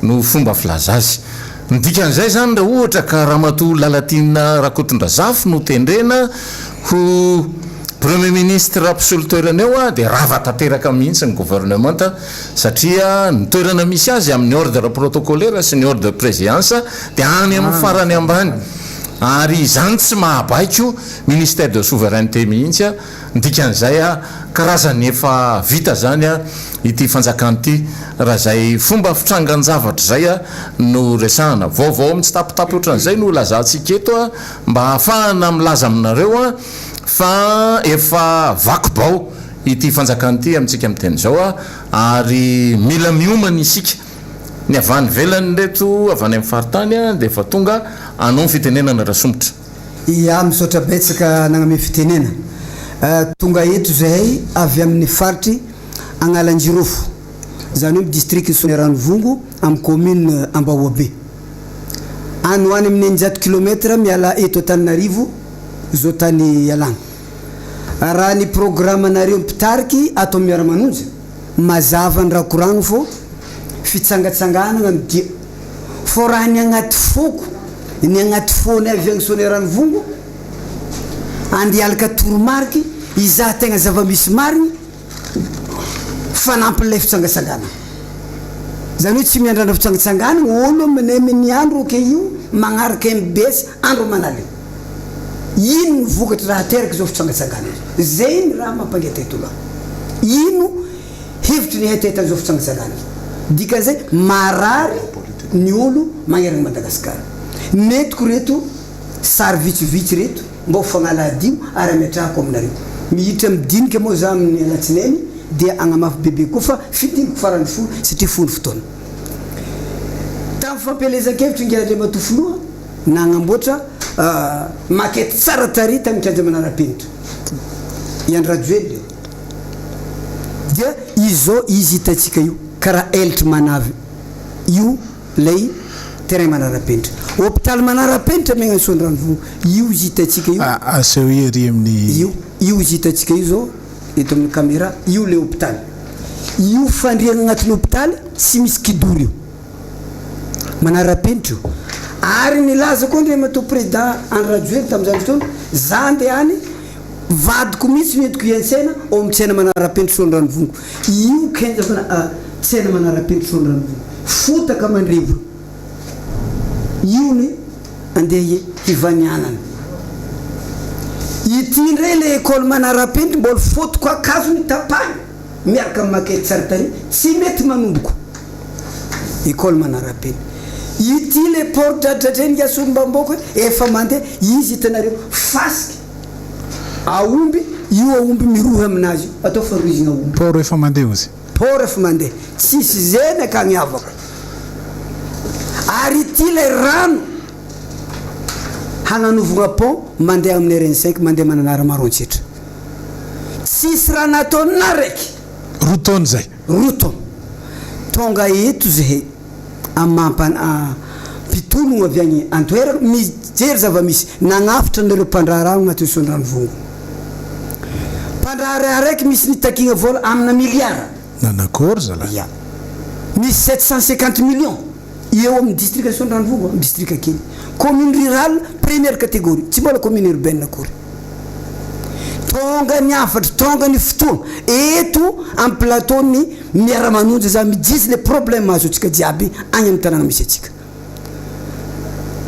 no fomba filaza azy. Ny dikan'izay izany raha ohatra ka Ramatoa Lalatiana Rakotondrazafy no tendrena ho Premier ministre mpisolo toerana eo dia rava tanteraka mihitsy ny gouvernement satria ny toerana misy azy amin'ny ordre protocolaire sy ny ordre de préséance dia any amin'ny farany ambany ary izany tsy mahabaiko ministère de souveraineté mihitsy. Ny dikan'izay karazany efa vita izany ity fanjakana ity raha izay fomba fitrangan-javatra izay no resahana. Vaovao mitsitapitapy ohatran'izay no lazantsika eto mba hahafahana milaza aminareo fa efa vaky bao ity fanjakana ity amintsika miteny izao ary mila miomana isika. Ny avy any ivelany ireto avy any amin'ny faritany dia efa tonga hanao ny fitenenana Rasomotra. Ia, misaotra betsaka nagname fitenena. Tonga eto zahay avy amin'ny faritry Agnalanjirofo, zany hoe district Soanierana-Ivongo amin'ny commune Ambahoabe. Any ho any amin'ny 600 kilomètre miala eto Antananarivo zao tany ialagna. Raha ny programme-nareo mpitariky ato amin'ny Miara-manonja, mazava ny raha koragno fô fitsangatsanganagna no dia. Fô raha ny agnaty foko, ny agnaty fônay avy agny Soanierana-Ivongo, andeha toromarika hizaha tegna zava-misy marigny, fanampin'ilay fitsangatsanganana. Izany hoe tsy miandrandra fitsangatsanganana olo amin'ny andro ok io magnaraka mbs andro aman'alina. Ino ny vokatry raha ateraka izao fitsangatsanganana izao? Zay ny raha mampangetaheta olo ahy. Ino hevitry ny hetahetan'izao fitsangatsanganana izao? Dikan'izay marary ny olo magnerana an'i Madagasikara. Nentiko ireto sary vitsivitsy ireto mba ho fagnalahadio ary ametrahako aminareo. Miditra midinika moa za amin'ny alatsinainy dia agnamafy bebe koa fa fidiniko farany fohy satria fohy ny fotoana. Tamin'ny fampielezan-kevitra ingahy Andriamatoa Filoha nagnamboatra maquette tsara tarehy tamin'ny kianja manara-penitra i Andry Rajoelina io dia izao izy hitantsika io karaha eltry manavy io lay terrain manara-penitra. Hopitaly manara-penitra miaigna any Soandranovoho io izy hitantsika io. Asehoy ery amin'ny. Io io izy hitantsika io zao eto amin'ny camera io le hopitaly. Io fandriagna agnatin'ny hopitaly tsy misy kidoro io. Manara-penitra io. Ary nilaza koa Andriamatoa Président Andry Rajoelina tamin'izany fotoana, za andeha any, vadiko mihitsy no entiko hiantsena ao amin'ny tsena manara-penitra Soandranovongo. Io kenja mana tsena manara-penitra Soandranovongo. Fotaka mandrevo. Io ny andeha hivanianana. Ity indray le école manara-penitra mbola foto-kakazo ny tapahina. Miaraka amin'ny maquette tsara tarehy, tsy mety manomboko. École manara-pena. Ity le port dradradrainy nga solombavambahoaka hoe efa mandeha, izy hitanareo fasika aomby, io aomby mirohy aminazy io, atao farohizina aomby. Port efa mandeha ozy. Port efa mandeha, tsisy zeny akagny havako. Ary ity le rano hagnanovagna pont mandeha amin'ny RN cinq mandeha Mananara Maroantsetra. Tsisy raha nataony na raiky. Roa taona izay. Roa taona. Tonga eto zahay amam-pan mpitologno avy agny an-toerana mijery zava-misy. Nagnafitra an'ireo mpandraharaha agnatin'ny Soandranovongo. Mpandraharaha raiky misy nitakiagna vola amina miliara. Nanakory zalahy? Ya. Misy 750 millions eo amin'ny distrikan'i Soandranovongo, amin'ny distrika kely. Commune rurale première catégorie, tsy mbola commune urbaine akory. Tonga ny hafatra, tonga ny fotoana, eto amin'ny plateau ny miara-manonja za mijijy le problème azo antsika jiaby agny amin'ny tanàna misy antsika.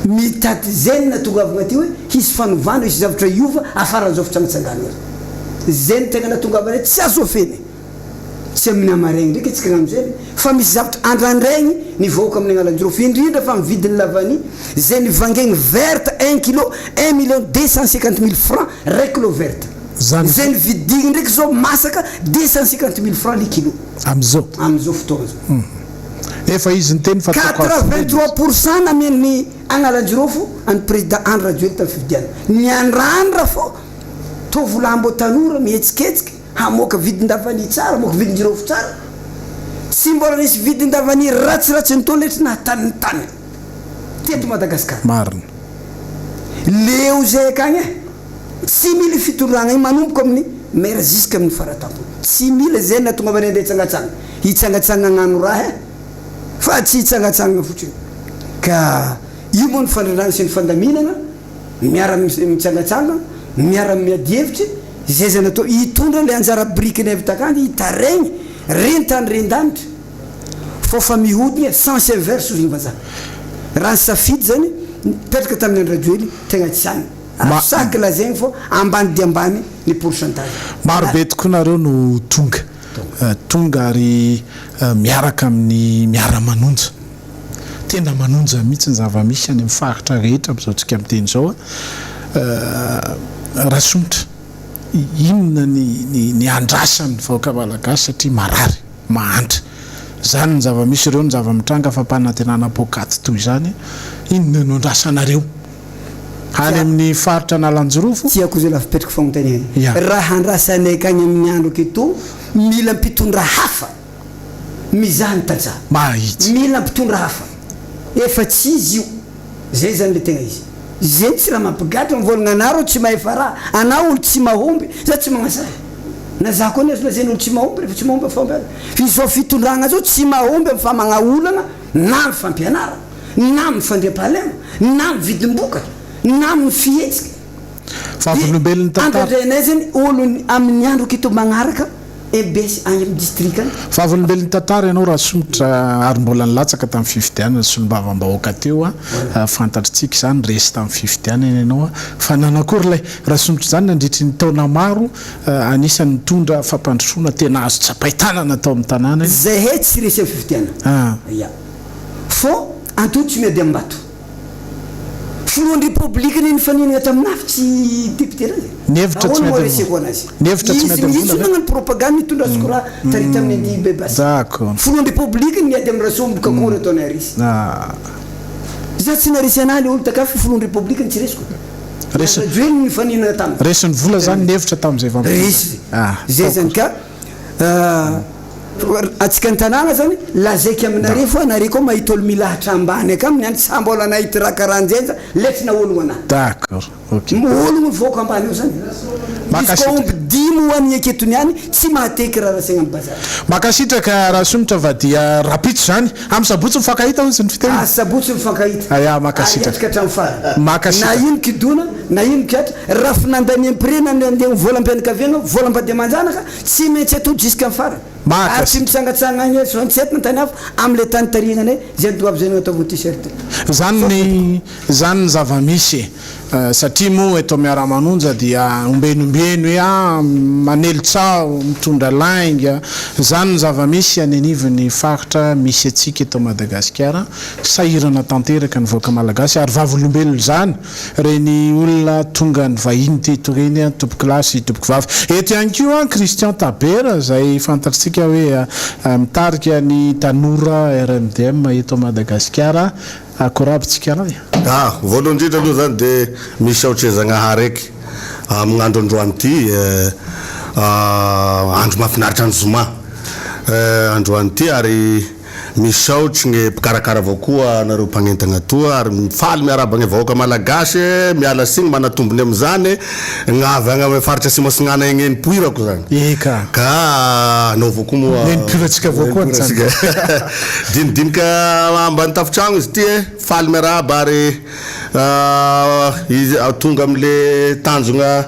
Mitady zay ny natongavagna aty hoe hisy fanovana, hisy zavatra hiova afaran'izao fitsangatsanganana zao. Zay ny tegna natongavana tsy azo afeny. Tsy amin'ny hamaregny ndraiky antsika agnano zay fa misy zavatra andrandraigny ny vahoaka amin'ny Analanjirofo indrindra fa amin'ny vidin'ny lavany zay nivangaigny verte un kilo un million 250 mille francs ray kilo verte Zany zay nividigny ndraiky zao masaka 250 mille francs le kilo Amizao. Amizao fotoagna zao. Efa izy niteny fa ataoko avo lenta izy. 83 pour cent namian'ny Analanjirofo an'i Président Andry Rajoelina tamin'ny fifidianana. Niandrandra fô tovolahy mbô tanora mihetsiketsika. Hamoaka vidin-davania tsara, hamoaka vidin-jirofo tsara. Tsy mbola nisy vidin-davania ratsiratsy ny taona letry nahatany ny tany teto Madagasikara. Marina. Leo izay akagny eh. Tsy mila io fitondragna io manomboka amin'ny maire jusque amin'ny faratampony. Tsy mila izay nahatongavany andeha hitsangatsanga. Hitsangatsanga hagnano raha eh. Fa tsy hitsangatsangana fotsiny. Ka io moa ny fandrindrana sy ny fandaminana. Miara mitsangatsanga, miara miady hevitry, izay izay natao hitondra ilay anjara birikinay avy takany hitaregny ren-tany ren-danitra fô fa mihodigna sens inverse hozy ny vazaha. Raha ny safidy zany nipetraka tamin'i Andry Rajoely tegna tsy any. Azo saky lazaigny fô ambany dia ambany ny pourcentage. Maro be tokoa nareo no tonga. Tonga ary miaraka amin'ny miara-manonja. Tena manonja mihitsy ny zava-misy any amin'ny faritra rehetra amin'izao tsika miteny izao. Rasomotra, inona ny ny andrasan'ny vahoaka malagasy satria marary, mahantra. Izany ny zava-misy, ireo ny zava-mitranga, fampanantenana poakaty toy izany. Inona no andrasanareo any amin'ny faritra Analanjirofo? Tiako izay lafipetraka fagnontaniana. Ya. Raha andrasanay akagny amin'ny andro aketo, mila mpitondra hafa. Mizaha ny tantsaha. Mahitsy. Mila mpitondra hafa. Efa tsy izy io. Zay zany le tegna izy. Zegny tsy raha mampigadra mivolagna anah rô tsy mahefa raha. Anah olo tsy mahomby, za tsy magnasahy. Na za koa anie azo lazaina olo tsy mahomby refa tsy mahomby am fahombiazana. F'izao fitondragna zao tsy mahomby am famagna olana na am fampianarana, na am fandriampahalema, na am vidim-bokatra, na am fihetsika. Vavolombelon'ny tantara. Andraindrainay zegny olo amin' ny andro aketo magnaraka. Mbs any amin'ny distrika any. Vavolombelon'ny tantara ianao Rasomotra ary mbola nilatsaka tamin'ny fifidianana solombavambahoaka teo a, fantatritsika izany, resy tamin'ny fifidianana ianao a, fa nanakory ilay Rasomotra izany nandritry ny taona maro, anisan'ny nitondra fampandrosoana tena azo tsapain-tanana tao amin'ny tanàna. Zahay tsy resy amin'ny fifidianana, ya, fô antony tsy miady am-bato. Filohan'ny Repoblika anie nifaninana taminah fa tsy député anazy e. Ny hevitra tsy Ahoana moa miady reseko anazy? Ny hevitra tsy Izy miady mihitsy am-bola ve? nagnano propagande nitondra azy koa raha tary tamin'ny andihy be basy. D'accord. Filohan'ny Repoblika niady amin'i Rasoa Kakory ataonay resy. Za tsy naresy anah le olo takà fa filohan'ny Repoblika no tsy resiko. Resy. Rajoelina nifaninana taminy. Resin'ny vola zany ny hevitra tamin'izay vanim-potoana. Resy. Zay zany ka. Atsika an-tanàna zany, lazaiko aminareo fa nareo koa mahita olo milahatra ambany akany ny any sa mbola nahita raha karaha anjenja letsy na ologno anah. D'accord, ok. Ologno mivoaka ambany ao zany. Izy koa omby dimy ho an'ny eketony any tsy mahateky raha rasaigna am bazary. Mankasitraka Rasomotra fa dia rahampitso zany. Amin'ny sabotsy mifankahita hozy ny fiteny. Ah sabotsy mifankahita. Aya mankasitraka. Ary hatrika hatramin'ny farany. Mankasitraka. Na ino kidona na ino kiatra, raha fnandaniam-pirena ny andeha ho volam-pianakaviana, volam-bady aman-janaka, Tsy maintsy atao jusqu'à farany. Ary tsy mitsangatsanga agny 67 na tany hafa amle tany tarihina anay zay no tonga avy zay no ataovy t-shirt. Zany ny zany ny zava-misy e. Satria moa eto Miaramanonja dia ombieny ombieny hoe ah manely tsaho, mitondra lainga. Zany ny zava-misy any anivon'ny faritra misy antsika eto Madagasikara. Sahirana tanteraka ny vahoaka malagasy ary vavolombelon'izany Ireny olona tonga nivahiny teto ireny tompokolahy sy tompokovavy. Eto ihany koa Christian Tabera izay fantatritsika hoe mitarika ny tanora RMDM eto Madagasikara. Akory aby tsika ray. Ah, voalohany indrindra aloha zany de misaotry Zagnahary eky amin'andro androany ty eh, andro mahafinaritra ny zoma eh, androany ty ary Misaotry gne mpikarakara avao koa anareo mpagnentagna toa ary faly miarahaba gne vahoaka malagasy e, miala signy manatombony amizany gn'avy agny amy faritra asimo asignana egny nipoirako zany. Eka. Ka anao avao koa moa. Nenipoirantsika avao koa ny zany. Dinidinika ambany tafotragno izy ity e, faly miarahaba ary izy tonga amle tanjogna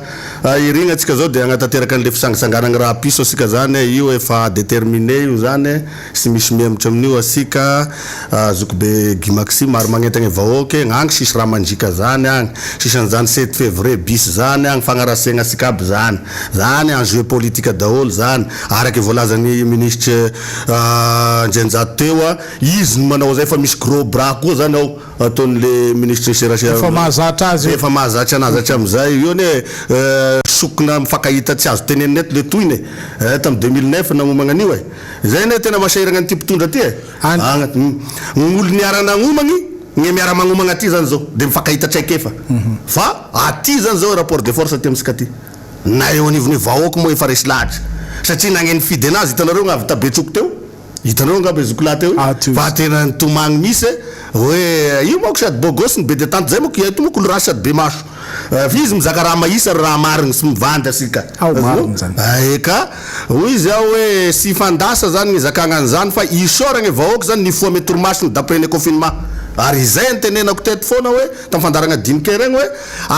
irigna atsika zao de hagnatanteraka anle fisangisanganagny rahapiso asika zany e, io efa determiné io zany e. Tsy misy mihemotra amin'io asika zokibe Guy Maxime ary magnentagna vahoaka e, agny sisy raha mandriaka zany agny, sisy an'izany sept février bis zany agny, fagnarasiagna asika aby zany, zany enjeu politique daholo zany, araka voalazan'i ministre Andrianjato teo, izy no manao zay fa misy gros bras koa zany ao. Ataon'le minisitry ny serasera Efa mahazatra azy io. Efa mahazatra anazy hatramin'izay. Io anie sokina mifankahita tsy azo tenenina eto le tohiny e. Eh, tamin'ny 2009 nagnomagna an'io e. Zay anie tena masahiragna an'ity mpitondra ty e. Any. Agna- Gny olo niara-nagnomagny, gne miara-magnomagna aty zany zao de mifankahita traikefa. Fa aty zany zao rapport de force aty amintsika aty. Na eo anivon'ny vahoaka moa efa resy lahatra. Satria nagneno fidy anazy hitanareo gn'avy ta Betroka teo. Hitanao angamba i zokilahy teo io fa tena nitomagny mihitsy e, hoe io manko sady beau gosse no be detente zay manko ito manko olo ratsy sady be maso fa izy mizaka raha mahitsy ary raha marigny sy mivandy asika Ao marigny zany. Eka, hoy izy ao hoe sy hifandasa zany ny hizakagna an'izany fa isaoragna e vahoaka zany nifoha ame torimasony d'après ny confinement ary izay antenenako teto foana hoe tam fandaharagna dinika regny hoe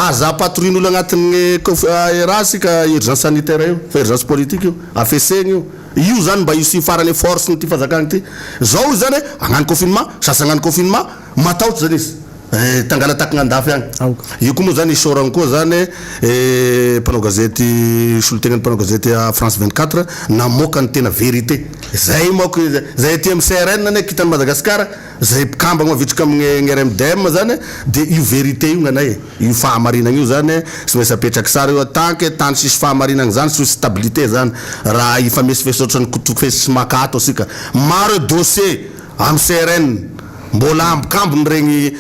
aza ampatorian'olo agnatin'ny conf raha asika urgence sanitaire io fa urgence politique io afesegny io. Io zany mba issue farany force n'ity fanjakana ity. Zao izy zany hoe hagnano confinement, sasy hagnano confinement, matahotra zany izy. Eh, tangala-takina andafy agny. Io koa moa zany isaoragna koa zany eh, mpanao gazety, solontegnan'ny mpanao gazety France 24 namoaka ny tena vérité. Zay manko, zay aty amin'ny CRN anie kitan'i Madagasikara, Zay mpikambagna mavitrika amin'ny RMDM zany de io vérité io gnanay e, io fahamarinagna io zany tsy maintsy apetraky tsara io tant que tany tsisy fahamarinagna zany tsisy stabilité zany raha hifamesifesy ohatran'ny kotofesy sy maka ato asika maro e dossier amin'ny CRN mbola ambokambony regny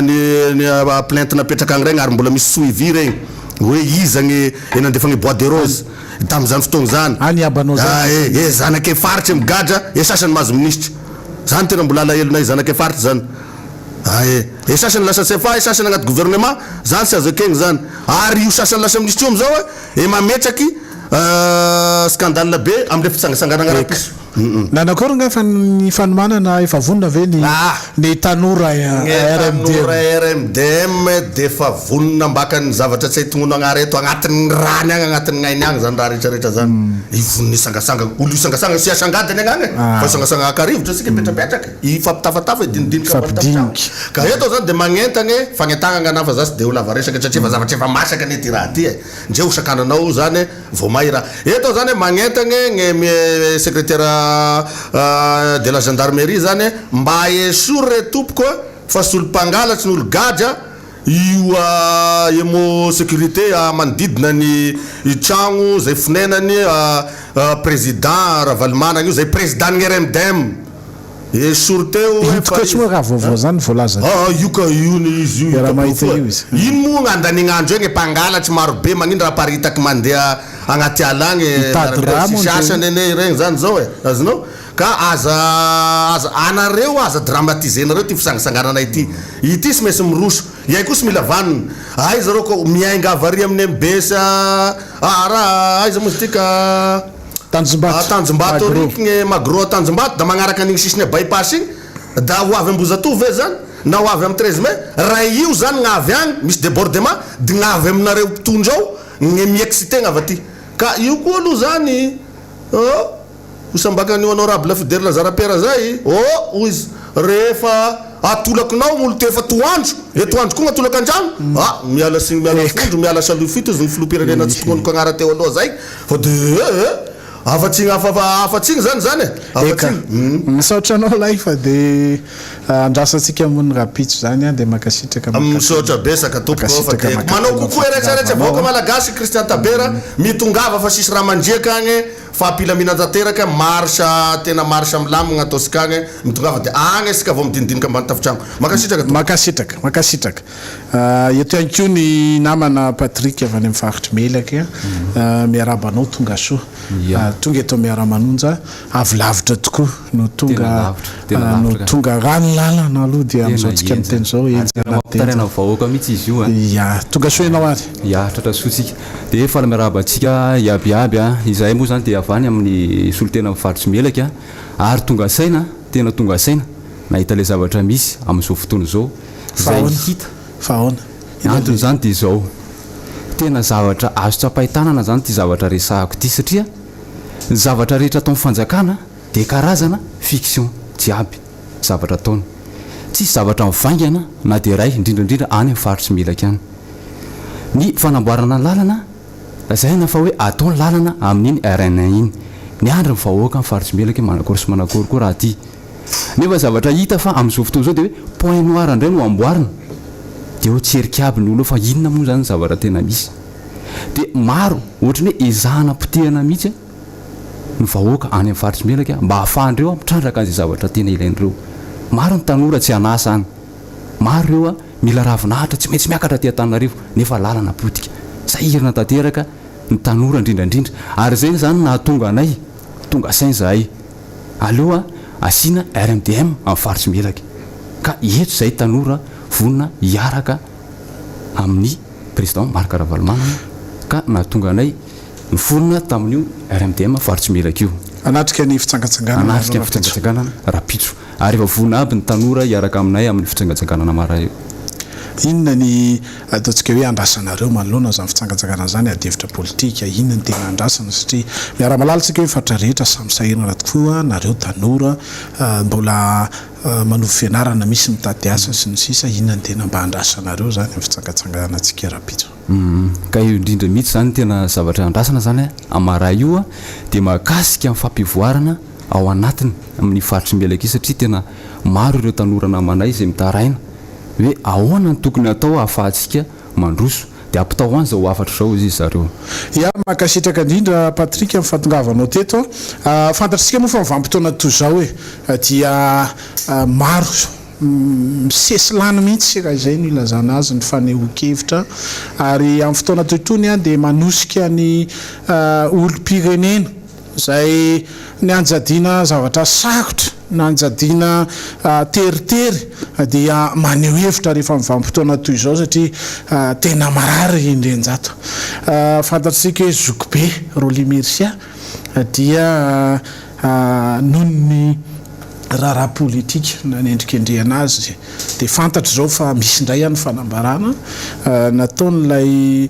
ny ny plainte napetraka agny regny ary mbola misy suivi regny hoe iza gny nandefa gny bois de rose tamizany fotoagna zany Any iabanao zany. e zanake faritry migadra e sasany mahazo minisitra. Zany tena mbola alahelonay zanakay faritra zany ae e sasany lasa cfa e sasany agnaty gouvernement zany tsy azo ekegny zany ary io sasany lasa ministre io amizao e mametraky scandale be amle fitsangatsanganagna rapiso. Nanakory nga fa ny fanomanana efa vonona ve ny ny tanora Ny RMDM? tanora RMDM dia efa vonona mbaka ny zavatra tsy hay tongono agnara eto agnatin'ny rany agny agnatin'ny ainy agny zany raha rehetra rehetra zany. Ivonona hisangasanga, olo hisangasanga sy asangadiny agny agny fa hisangasanga haka rivotra isika hipetrapetraka, hifampitafatafa, hidinidinika ambany tafontrano. Ka eto zany dia magnentagna e, fagnentagnana ana fa za tsy dia ho lava resaka satria efa zavatra efa masaka anie ty raha ty e. Ndre ho sakananao zany vao may raha. Eto zany magnentagna gny secretaire de la gendarmerie zany mba esory re tompoko fa sy olo mpangalatry ny olo gadra io emo sécurité manodidina ny tragno zay fonenany président Ravalomanana io zay président ny RMDM. Esory teo Io tokoa tsy moa raha vaovao zany voalaza teo. Aa io ka io ny izy io Iaraha hitako mahita foa. io izy. Ino moa gn'andanign'andro egny mpangalatry maro be magnino raha aparitaky mandeha agnaty ala agny Mitady miaramila rà moa tsisy ndreo. asany anie iregny zany zao e azonao ka aza aza anareo aza dramatiser-nareo ty fisangisanganana ity ity sy maintsy miroso iay koa sy mila vanona aiza reo ko miainga avy ary amin'ny mbs aa raha aiza moa izy ty ka Tanjombato. Tanjombato Magro. ery gne Magro Tanjombato da magnaraka an'igny sisiny by pass igny da ho avy Ambohijatovo ve zany na ho avy am 13 mai raha io zany gn'avy agny misy debordement de gn'avy aminareo mpitondra ao gne mi-exciter gn'avy aty ka io koa aloha zany oh ho sambakan'io honorable Fidèle Lazarapera zay oh hoy izy rehefa atolakinao olo ty efa toandro e toandro koa gn'atolaka andragno ah miala signy miala fondro miala salohy fito izy ny filoham-pirenena tsy tokoniko agnara teo aloha zay Fa de eh eh! Afa-tsigny hafa afa-tsigny zany zany e! Eka. Afa-tsigny. Misaotra anao lahy fa de andrasantsika ambony rahampitso zany an, de mankasitraka mankatelina. Misaotra besaka tompoko fa Mankasitraka de manao mankatelina coucou eretsa eretsa fahatongavanao vahoaka an. malagasy Christian Tabera mitongava fa sisy raha mandriaka agny fa am-pilamina tanteraka marche tena marche milamigna ataosika agny mitongava de agny asika vao midinidinika ambany tafotragno mankasitraka tompoko. Mankasitraka, mankasitraka. Eto ihany koa ny namana Patrick avy any amin'ny faritr'i Melaky. Miarahaba anao tonga soa. Tonga eto Miaramanonja, avy lavitra tokoa no tonga no tonga raha ny lalana aloha dia amin'izao tsika miteny izao henjana dia henjana. vahoaka mihitsy izy io a. Ya, tonga soa ianao ary. Ya, tratra soa tsika. Dia faly miarahaba antsika iaby iaby a. Izahay moa izany dia avy any amin'ny solontena amin'ny faritr'i Melaky a. Ary tonga saina, tena tonga saina nahita ilay zavatra misy amin'izao fotoana izao. Fa Izay ahoana? hita. Fa ahoana? Ny anton'izany dia izao, tena zavatra azo tsapain-tanana izany ity zavatra resahako ity satria ny zavatra rehetra ataon'ny fanjakana dia karazana fiction jiaby zavatra ataony. Tsisy zavatra mivaingana na dia iray, indrindra indrindra any amin'ny faritr'i Melaky any. Ny fanamboarana lalana, lazaina fa hoe atao ny lalana amin'iny RN iny. Miandry ny vahoaka amin'ny faritr'i Melaky hoe manakory sy manakory koa raha aty. Nefa zavatra hita fa amin'izao fotoana izao dia hoe point noir indray no amboarina dia eo tserika aby ny olona eo fa inona moa izany ny zavatra tena misy. Dia maro ohatran'ny hoe ezahana potehana mihitsy ny vahoaka any amin'ny faritr'i Melaky mba hahafahan'ireo mitrandraka an'izay zavatra tena ilain'ireo. Maro ny tanora tsy an'asa any. Maro ireo mila ravinahitra tsy maintsy miakatra aty Antananarivo nefa lalana potika. Sahirana tanteraka ny tanora indrindra indrindra. Ary izay izany no nahatonga anay tonga saina izahay. Aleo asiana RMDM amin'ny faritr'i Melaky. Ka eto izahay tanora vonona hiaraka amin'ny Président Marc Ravalomanana ka nahatonga anay niforona tamin'io RMDM faritr'i Melaky io. Hanatrika ny fitsangatsanganana Hanatrika ny fitsangatsanganana rahampitso. Ary efa vonona aby ny tanora hiaraka aminay amin'ny fitsangatsanganana maray io. Inona ny ataontsika hoe andrasanareo manoloana izany fitsangatsanganana izany, adihevitra politika, inona no tena andrasana satria miara-malala isika hoe faritra rehetra samy sahirana tokoa, nareo tanora mbola manovo fianarana, misy mitady asa sy ny sisa, inona no tena mba andrasanareo izany amin'ny fitsangatsanganantsika rahampitso? Ka io indrindra mihitsy izany tena zavatra andrasana izany amaray io dia mahakasika ny fampivoarana ao anatiny amin'ny faritr'i Melaky satria tena maro ireo tanora namanay izay mitaraina hoe ahoana no tokony hatao ahafahantsika mandroso dia ampitao any izao hafatra izao hozy zareo. Ya, mankasitraka indrindra Patrick amin'ny fahatongavanao teto a. Fantatr'isika moa fa ny vanim-potoana toy izao e, dia maro misesy lany mihitsy raha izay no ilazana azy ny fanehoan-kevitra ary amin'ny fotoana toy itony dia manosika ny olom-pirenena Izay nianjadiana zavatra sarotra, nanjadiana teritery dia maneho hevitra rehefa amin'ny vanim-potoana toy izao satria tena marary ny renjato. Fantatsika hoe zokibe Rolly Mercia dia. Noho ny raharaha politika nanendrikendrehana azy dia fantatra izao fa misy indray ny fanambarana nataon'ilay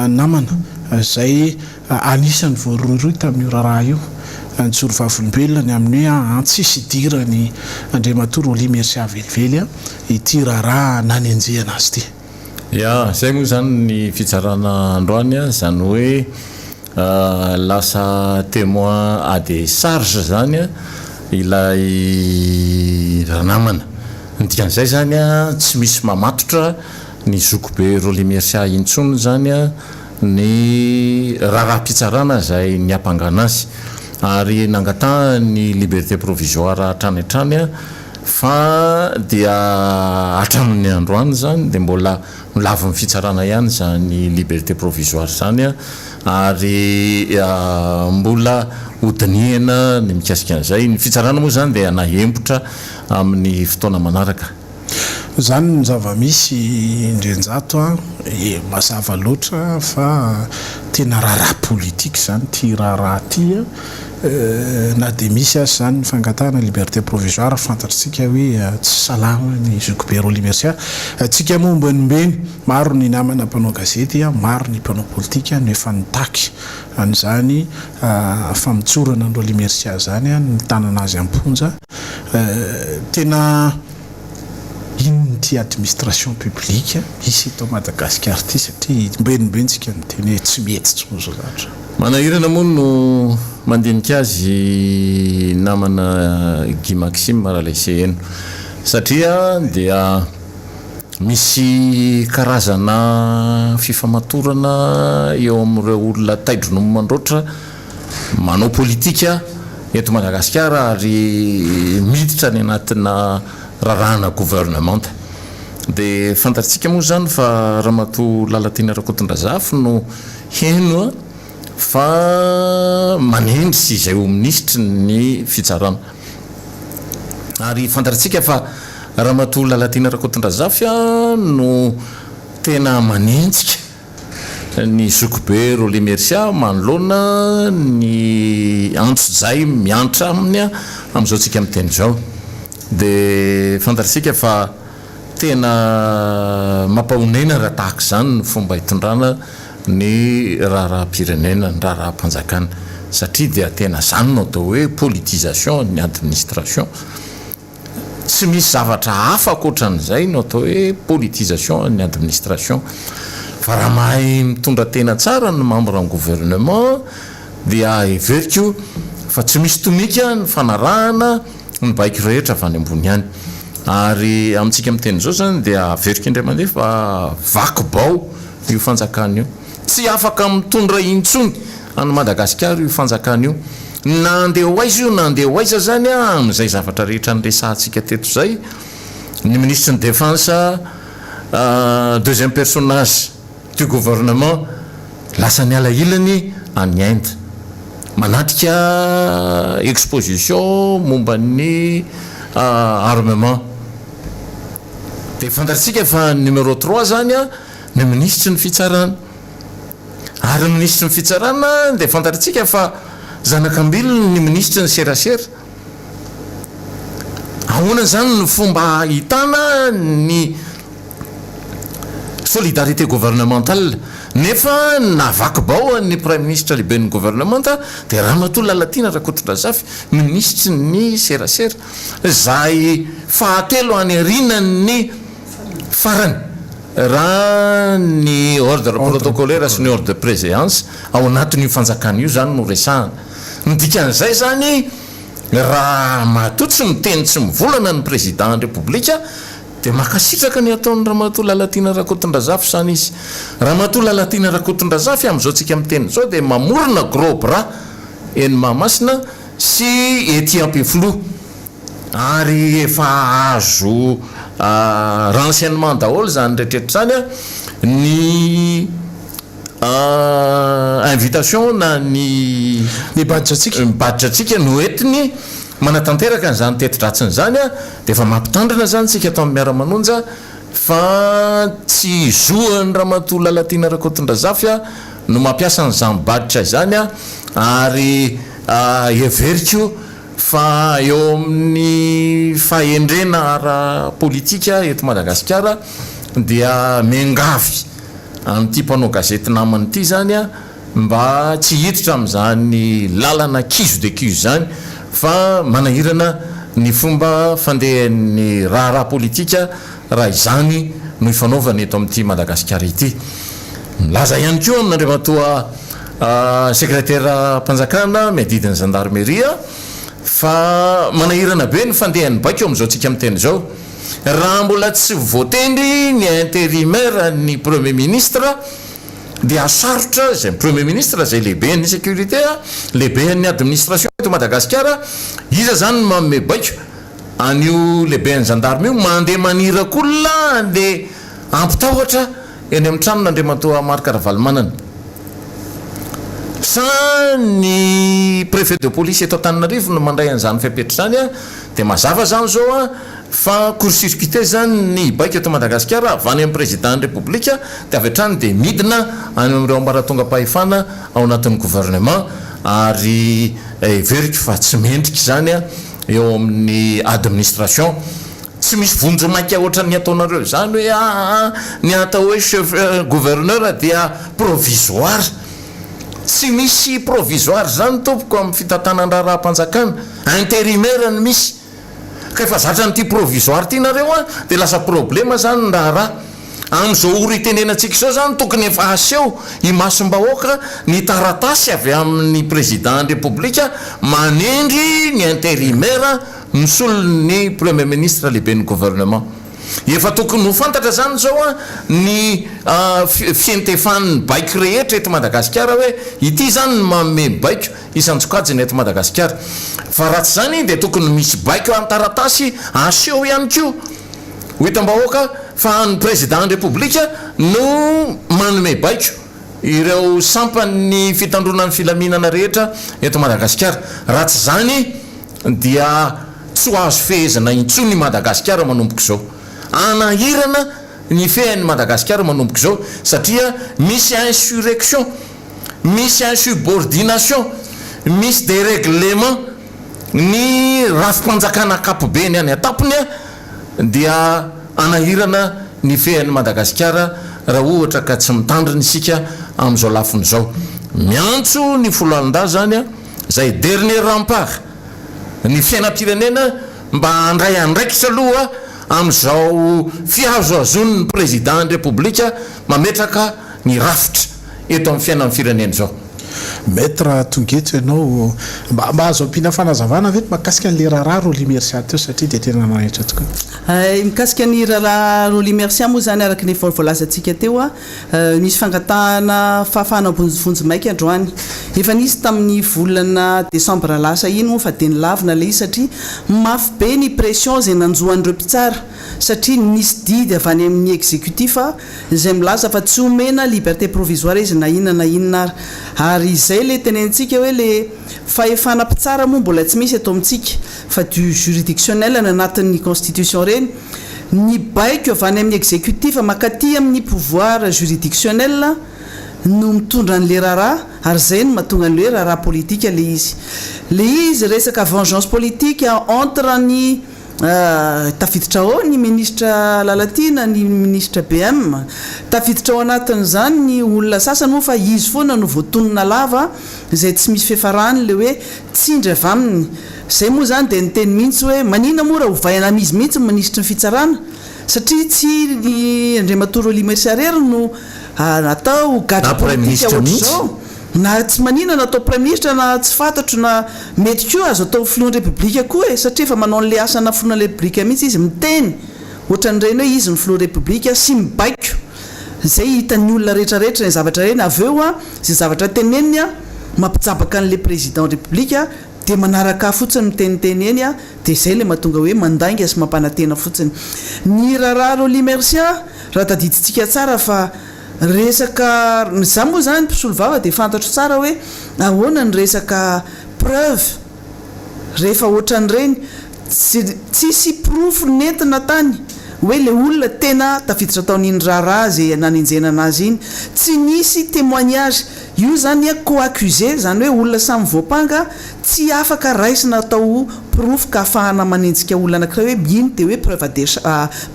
namana izay anisan'ny voarohirohy tamin'io raharaha io. Nijoro vavolombelona ny amin'ny hoe tsisy idiran'i Andriamatoa Rolly Mercia velively ity raharaha nanenjehana azy ity. Ya, izay moa izany ny fitsarana androany, izany hoe lasa témoin à décharge izany ilay ranamana. Ny dikan'izay izany tsy misy mamatotra ny zokibe Rolly Mercia intsony izany ny raharaham-pitsarana izay niampangana azy ary nangatahany ny liberté provisoire hatrany hatrany fa dia hatramin'ny androany izany dia mbola nolavin'ny fitsarana ihany izany liberté provisoire izany ary mbola hodinihina ny mikasika an'izay. Ny fitsarana moa izany dia nahembotra amin'ny fotoana manaraka. Izany ny zava-misy Ndrenjato a! E, mazava loatra fa tena raharaha politika izany ity raharaha ity a! Na dia misy aza izany ny fangatahana liberté provisoire, fantatr'tsika hoe tsy salama ny zokibe Rolly Mercia. Tsika moa ombenimbeny, maro ny namana mpanao gazety, maro ny mpanao politika no efa nitaky an'izany famotsorana an'i Rolly Mercia izany, ny nitanana azy am-ponja. Tena inona ity administration publique misy eto Madagasikara ity satria ombenimbeny tsika miteny hoe tsy mety intsony izao zavatra izao. Manahirana moa no mandinika azy namana Guy Maxime Ralaiseheno satria dia misy karazana fifamatorana eo amin'ireo olona tai-dronono mandroatra manao politika eto Madagasikara ary miditra any anatina rarahana governemanta. Dia fantatsika moa izany fa Ramatoa Lalatiana Rakotondrazafy no heno fa manendry sy izay ho minisitry ny fitsarana. Ary fantatsika fa Ramatoa Lalatiana Rakotondrazafy no tena manenjika Ny zokibe Rolly Mercia manoloana ny antsojay miantra aminy amin'izao tsika miteny izao dia fantatsika fa tena mampahonena raha tahaka izany ny fomba hitondrana ny raharaham-pirenena, ny raharaham-panjakana satria dia tena izany no atao hoe politisation ny administration. Tsy misy zavatra hafa ankoatran'izay no atao hoe politisation ny administration. Fa raha mahay mitondra tena tsara ny membre ny gouvernement dia heveriko fa tsy misy tomika ny fanarahana ny baiko rehetra avy any ambony any. Ary amintsika miteny izao izany dia averiko indray mandeha fa vaky bao io fanjakana io. Tsy afaka mitondra intsony an'i Madagasikara io fanjakana io. Na andeha ho aiza io na andeha ho aiza izany amin'izay zavatra rehetra niresahantsika teto izay, ny minisitry ny défense, deuxième personnage du gouvernement lasa niala ilany any Inde manatrika exposition momba ny armement. Dia fantatsika fa ny numéro trois izany ny minisitry ny fitsarana. Ary ny minisitry ny fitsarana dia fantatritsika fa zanak'ambilony ny minisitry ny serasera. Ahoana izany no fomba ahitana ny solidarité gouvernementale nefa navaky bao an'ny praiminisitra lehiben'ny governemanta dia Ramatoa Lalatiana Rakotondrazafy minisitry ny serasera izay fahatelo any aorianan'ny farany Raha ny ordre protocolaire sy ny ordre de préséance ao anatin'io fanjakana io izany no resahana. Ny dikan'izay izany raha matoa tsy miteny tsy mivolana ny président Repoblika dia mankasitraka ny ataon'i Ramatoa Lalatiana Rakotondrazafy izany izy. Ramatoa Lalatiana Rakotondrazafy amin'izao tsika miteny izao dia mamorona gros bras eny Mahamasina sy ety Ampefiloha. Ary efa azo renseignement daholo izany rehetra izany an, ny invitation na ny Ny badge antsika. Ny badge antsika no entiny manatanteraka an'izany teti-dratsiny izany an, dia efa mampitandrina izany isika ato amin'ny Miara-manonja fa tsy zoan'i Ramatoa Lalatiana Rakotondrazafy no mampiasa an'izany badge izany an, ary heveriko. Fa eo amin'ny fahendrena ara-politika eto Madagasikara dia miangavy an'ity mpanao gazety namana ity izany mba tsy hiditra amin'izany lalana kizo dia kizo izany fa manahirana ny fomba fandehan'ny raharaha politika raha izany no ifanaovana eto amin'ity Madagasikara ity. Milaza ihany koa amin'Andriamatoa Sekreteram-panjakana miadidy ny zandarmeria fa manahirana be ny fandehan'ny baiko amin'izao tsika miteny izao. Raha mbola tsy voatendry ny intérimaire ny Premier ministre dia sarotra izay Premier ministre izay lehiben'ny sécurité, lehiben'ny administration eto Madagasikara, iza izany no manome baiko an'io lehiben'ny gendarme io mandeha maniraka olona handeha hampitahotra eny amin'ny tranon'Andriamatoa Marc Ravalomanana? Sa ny préfet de police eto Antananarivo no mandray an'izany fepetra izany? Dia mazava izany izao fa court-circuité izany ny baiko eto Madagasikara avy any amin'ny président-n'ny Repoblika dia avy hatrany dia midina any amin'ireo ambaratongam-pahefana ao anatin'ny gouvernement ary heveriko fa tsy mendrika izany eo amin'ny administration. Tsy misy vonjimaika ohatran'ny ataonareo izany hoe aa ny atao hoe chef gouverneur dia provisoire. Tsy misy provisoire izany tompoko amin'ny fitantanan-draharaham-panjakana. Intérimaire no misy. Ka efa zatra an'ity provisoire ity nareo an, dia lasa problema izany ny raharaha. Amin'izao ora itenenantsika izao izany tokony efa aseho imasom-bahoaka ny taratasy avy amin'ny président ny Repoblika manendry ny intérimaire misolo ny Premier ministre lehiben'ny gouvernement. Efa tokony ho fantatra izany izao ny fientefan'ny baiko rehetra eto Madagasikara hoe ity izany no manome baiko isan-tsokajiny eto Madagasikara. Fa raha tsy izany dia tokony misy baiko an-taratasy aseho ihany koa. Ho hitam-bahoaka fa ny Président ny Repoblika no manome baiko ireo sampan'ny fitandroana ny filaminana rehetra eto Madagasikara. Raha tsy izany dia tsy ho azo fehezina intsony i Madagasikara manomboka izao. Hanahirana ny fehan'i Madagasikara manomboka izao satria misy insurrection, misy insubordination, misy derèglement ny rafi-panjakana ankapobeny any an-tampony dia hanahirana ny fehan'i Madagasikara raha ohatra ka tsy mitandrina isika amin'izao lafiny izao. Miantso ny foloalindahy izany izay dernier rempart ny fiainam-pirenena mba handray andraikitra aloha amin'izao fihazohazoan'ny Président ny Repoblika mametraka ny rafitra eto amin'ny fiainan'ny firenena izao. Maître tonga eto ianao, mba mba azo ampiana fanazavana ve ny mahakasika an'ilay raharaha Rolly Mercia teo satria dia tena nanaitra tokoa. Hay, mikasika ny raharaha Rolly Mercia moa izany araka ny efa voalazantsika teo, nisy fangatahana fahafahana vonjimaika androany. Efa nisy tamin'ny volana desambra lasa iny moa fa dia nolavina ilay izy satria mafy be ny pression izay nanjo an'ireo mpitsara satria nisy didy avy any amin'ny executif izay milaza fa tsy omena liberté provisoire izy na inona na inona ary. Ary izay ilay tenenintsika hoe ilay fahefana mpitsara moa mbola tsy misy eto amintsika fa du juridictionnel ny anatin'ny constitution ireny. Ny baiko avy any amin'ny executif mankaty amin'ny pouvoir juridictionnel no mitondra an'ilay raharaha ary izay no mahatonga an'ilay hoe raharaha politika ilay izy. Ilay izy resaka vengeance politique entre ny Tafiditra ao ny minisitra Lalatiana, ny minisitra BM. Tafiditra ao anatin'izany ny olona sasany moa fa izy foana no voatonona lava izay tsy misy fiafarany ilay hoe tsindry avy aminy. Izay moa izany dia niteny mihitsy hoe maninona moa raha ovaina amin'izy mihitsy ny minisitry ny fitsarana satria tsy ny Andriamatoa Rolly Mercia irery no atao gadra politika ohatr'izao. Na tsy manina na atao praiminisitra na tsy fantatro na mety koa azo atao filohan'ny repoblika koa e satria efa manao an'ilay asana filohan'ny repoblika mihitsy izy miteny ohatran'ireny hoe izy no filoha repoblika sy mibaiko izay hitan'ny olona rehetra rehetra ireny zavatra ireny avy eo an izay zavatra teneniny an mampijabaka an'ilay président repoblika dia manaraka fotsiny miteniteny eny an dia izay ilay mahatonga hoe mandainga sy mampanantena fotsiny ny raharaha Rolly Mercia raha tadidintsika tsara fa Resaka, za moa zany mpisolovava dia fantatro tsara hoe ahoana ny resaka preuve rehefa ohatran'ireny, tsy tsisy porofo nentina tany hoe le olona tena tafiditra tao an'iny raharaha ze nanenjenana azy iny, tsy nisy témoignage. Io izany co-accusé, izany hoe olona samy voampanga, tsy afaka raisina atao ho porofo ka ahafahana manenjika olona anankiray hoe iny dia hoe preuve à déch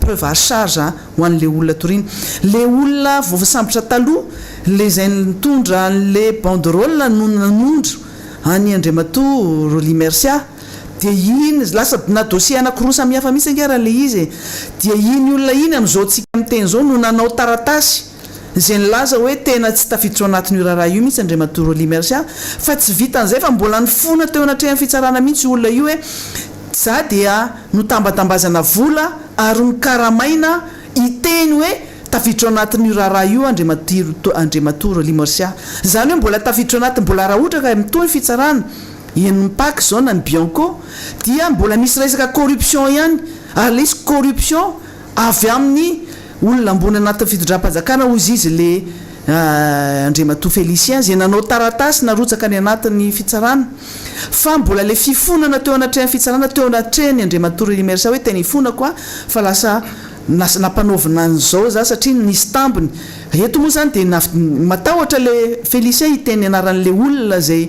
preuve à charge ho an'ilay olona toriana. Ilay olona voasambotra taloha, ilay izay nitondra an'ilay banderole no nanondro an'i Andriamatoa Rolly Mercia. Dia iny, lasa na dossier anankiroa samihafa mihitsy ange raha ilay izy e. Dia iny olona iny amin'izao tsika miteny izao no nanao taratasy izay nilaza hoe tena tsy tafiditra ao anatin'io raharaha io mihitsy Andriamatoa Rolly Mercia, fa tsy vitan'izay fa mbola nifona teo anatrehan'ny fitsarana mihitsy io olona io hoe za dia notambatambazana vola ary nokaramaina hiteny hoe tafiditra ao anatin'io raharaha io Andriamatoa Rolly Mercia. Izany hoe mbola tafiditra ao anatin'ny, mbola raha ohatra ka mitohy ny fitsarana, Eny ny Pac zao na ny Bianco dia mbola misy resaka corruption ihany ary le izy corruption avy amin'ny olona ambony anatin'ny fitondram-panjakana hozy izy le Andriamatoa Félicien izay nanao taratasy narotsaka any anatin'ny fitsarana fa mbola le fifonana teo anatrehan'ny fitsarana teo anatrehan'ny Andriamatoa Remy Mercia hoe tena ifonako aho fa lasa nampanaovina an'izao za satria nisy tambiny eto moa zany dia matahotra le Félicien hiteny anaran'le olona izay